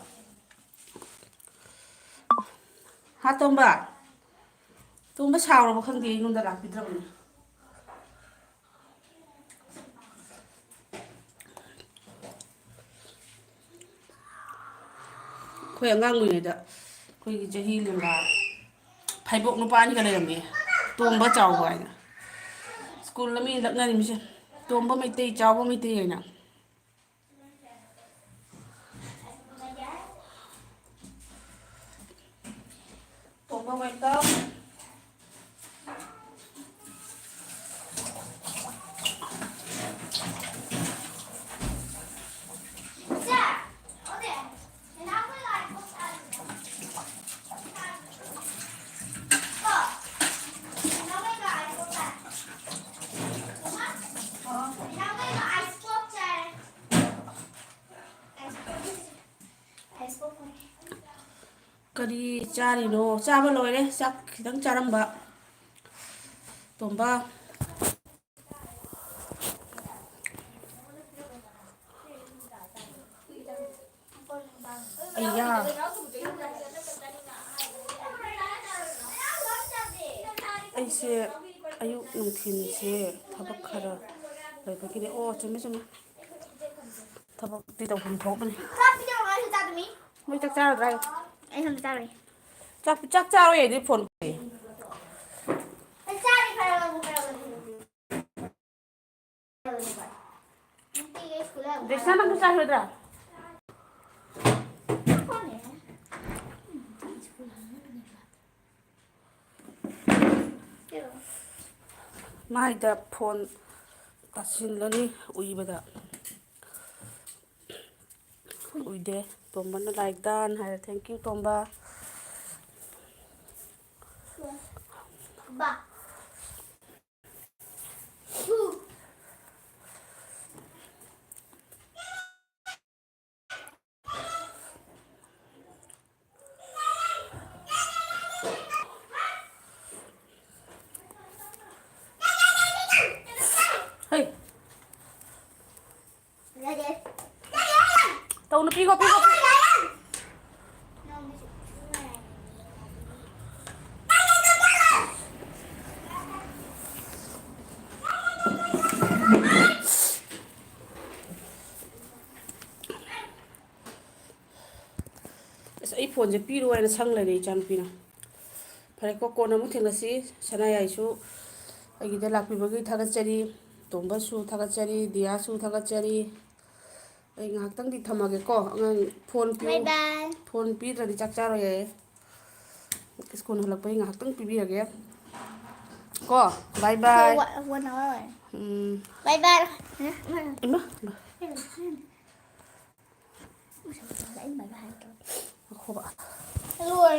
ꯍꯥ, ꯇꯣꯝꯕ? ꯇꯣꯝꯕ ꯁꯥꯎꯔꯕ ꯈꯪꯗꯦ, ꯑꯩꯉꯣꯟꯗ ꯂꯥꯛꯄꯤꯗ꯭ꯔꯕꯅꯤ꯫ ꯑꯩꯈꯣꯏ ꯑꯉꯥꯡ ꯑꯣꯏꯔꯤꯉꯩꯗ ꯑꯩꯈꯣꯏꯒꯤ ꯆꯍꯤ ꯂꯦꯡꯒꯥ ꯐꯥꯏꯕꯣꯛ ꯅꯨꯄꯥ ꯑꯅꯤꯒ ꯂꯩꯔꯝꯃꯦ, ꯇꯣꯝꯕ ꯆꯥꯎꯕ ꯍꯥꯏꯅ꯫ ꯁ꯭ꯀꯨꯜꯗ ꯃꯤ ꯂꯛꯅꯔꯤꯃꯤꯁꯦ, "ꯇꯣꯝꯕ ꯃꯩꯇꯩ, ꯆꯥꯎꯕ ꯃꯩꯇꯩ" ꯍꯥꯏꯅ꯫ ꯇꯣꯝꯕ ꯃꯩꯇꯩ꯫ ꯀꯔꯤ ꯆꯥꯔꯤꯅꯣ? ꯆꯥꯕ ꯂꯣꯏꯔꯦ꯫ ꯆꯥꯛ ꯈꯤꯇꯪ ꯆꯥꯔꯝꯕ꯫ ꯇꯣꯝꯕ꯫ ꯑꯩꯌꯥ꯫ ꯑꯩꯁꯦ ꯑꯌꯨꯛ ꯅꯨꯡꯊꯤꯜꯁꯦ ꯊꯕꯛ ꯈꯔ ꯂꯩꯕꯒꯤꯅꯦ꯫ ꯑꯣ, ꯆꯨꯝꯃꯦ, ꯆꯨꯝꯃꯦ꯫ ꯊꯕꯛꯇꯤ ꯇꯧꯐꯝ ꯊꯣꯛꯄꯅꯤ꯫ ꯃꯣꯏ ꯆꯥꯛ ꯆꯥꯔꯗ꯭ꯔꯥ? ꯑꯩ ꯁꯣꯝꯗ ꯆꯥꯔꯨꯏ꯫ ꯆꯥꯛ, ꯆꯥꯛ ꯆꯥꯔꯣꯏ ꯑꯩꯗꯤ ꯐꯣꯟ꯫ ꯗꯦꯁꯥ, ꯅꯪꯁꯨ ꯆꯥꯈ꯭ꯔꯗ꯭ꯔꯥ? ꯃꯥꯏꯗ ꯐꯣꯟ ꯇꯥꯁꯤꯜꯂꯅꯤ ꯎꯏꯕꯗ꯫ ꯂꯣꯏꯗꯦ꯫ ꯇꯣꯝꯕꯅ like done ꯍꯥꯏꯔꯦ꯫ Thank you, ꯇꯣꯝꯕ꯫ ꯍꯩ꯫ ꯇꯧꯅꯨ, ꯄꯤꯈꯣ, ꯄꯤꯈꯣ, ꯄꯤꯈꯣ꯫ ꯑꯁ, ꯑꯩ ꯐꯣꯟꯁꯦ ꯄꯤꯔꯣ ꯍꯥꯏꯅ ꯁꯪ ꯂꯩꯔꯦ ꯏꯆꯥꯅꯨꯄꯤꯅ꯫ ꯐꯔꯦꯀꯣ, ꯀꯣꯟꯅ ꯑꯃꯨꯛ ꯊꯦꯡꯅꯁꯤ꯫ ꯁꯅꯥꯌꯥꯏꯁꯨ ꯑꯩꯒꯤꯗ ꯂꯥꯛꯄꯤꯕꯒꯤ ꯊꯥꯒꯠꯆꯔꯤ, ꯇꯣꯝꯕꯁꯨ ꯊꯥꯒꯠꯆꯔꯤ, ꯗꯤꯌꯥꯁꯨ ꯊꯥꯒꯠꯆꯔꯤ꯫ ꯑꯩ ꯉꯥꯏꯍꯥꯛꯇꯪꯗꯤ ꯊꯝꯃꯒꯦꯀꯣ, ꯑꯉꯥꯡ ꯐꯣꯟ ꯄꯤꯌꯨ꯫ Bye bye. ꯐꯣꯟ ꯄꯤꯗ꯭ꯔꯗꯤ ꯆꯥꯛ ꯆꯥꯔꯣꯏ ꯍꯥꯏꯌꯦ꯫ ꯁ꯭ꯀꯨꯜ ꯍꯜꯂꯛꯄꯒꯤ ꯉꯥꯏꯍꯥꯛꯇꯪ ꯄꯤꯕꯤꯔꯒꯦ ꯀꯣ꯫ Bye bye. One hour. ꯎꯝ꯫ Bye bye. ꯏꯃꯥ, ꯏꯃꯥ꯫ ꯉꯥꯏꯈꯣꯕ꯫ ꯂꯣꯏꯔꯦ꯫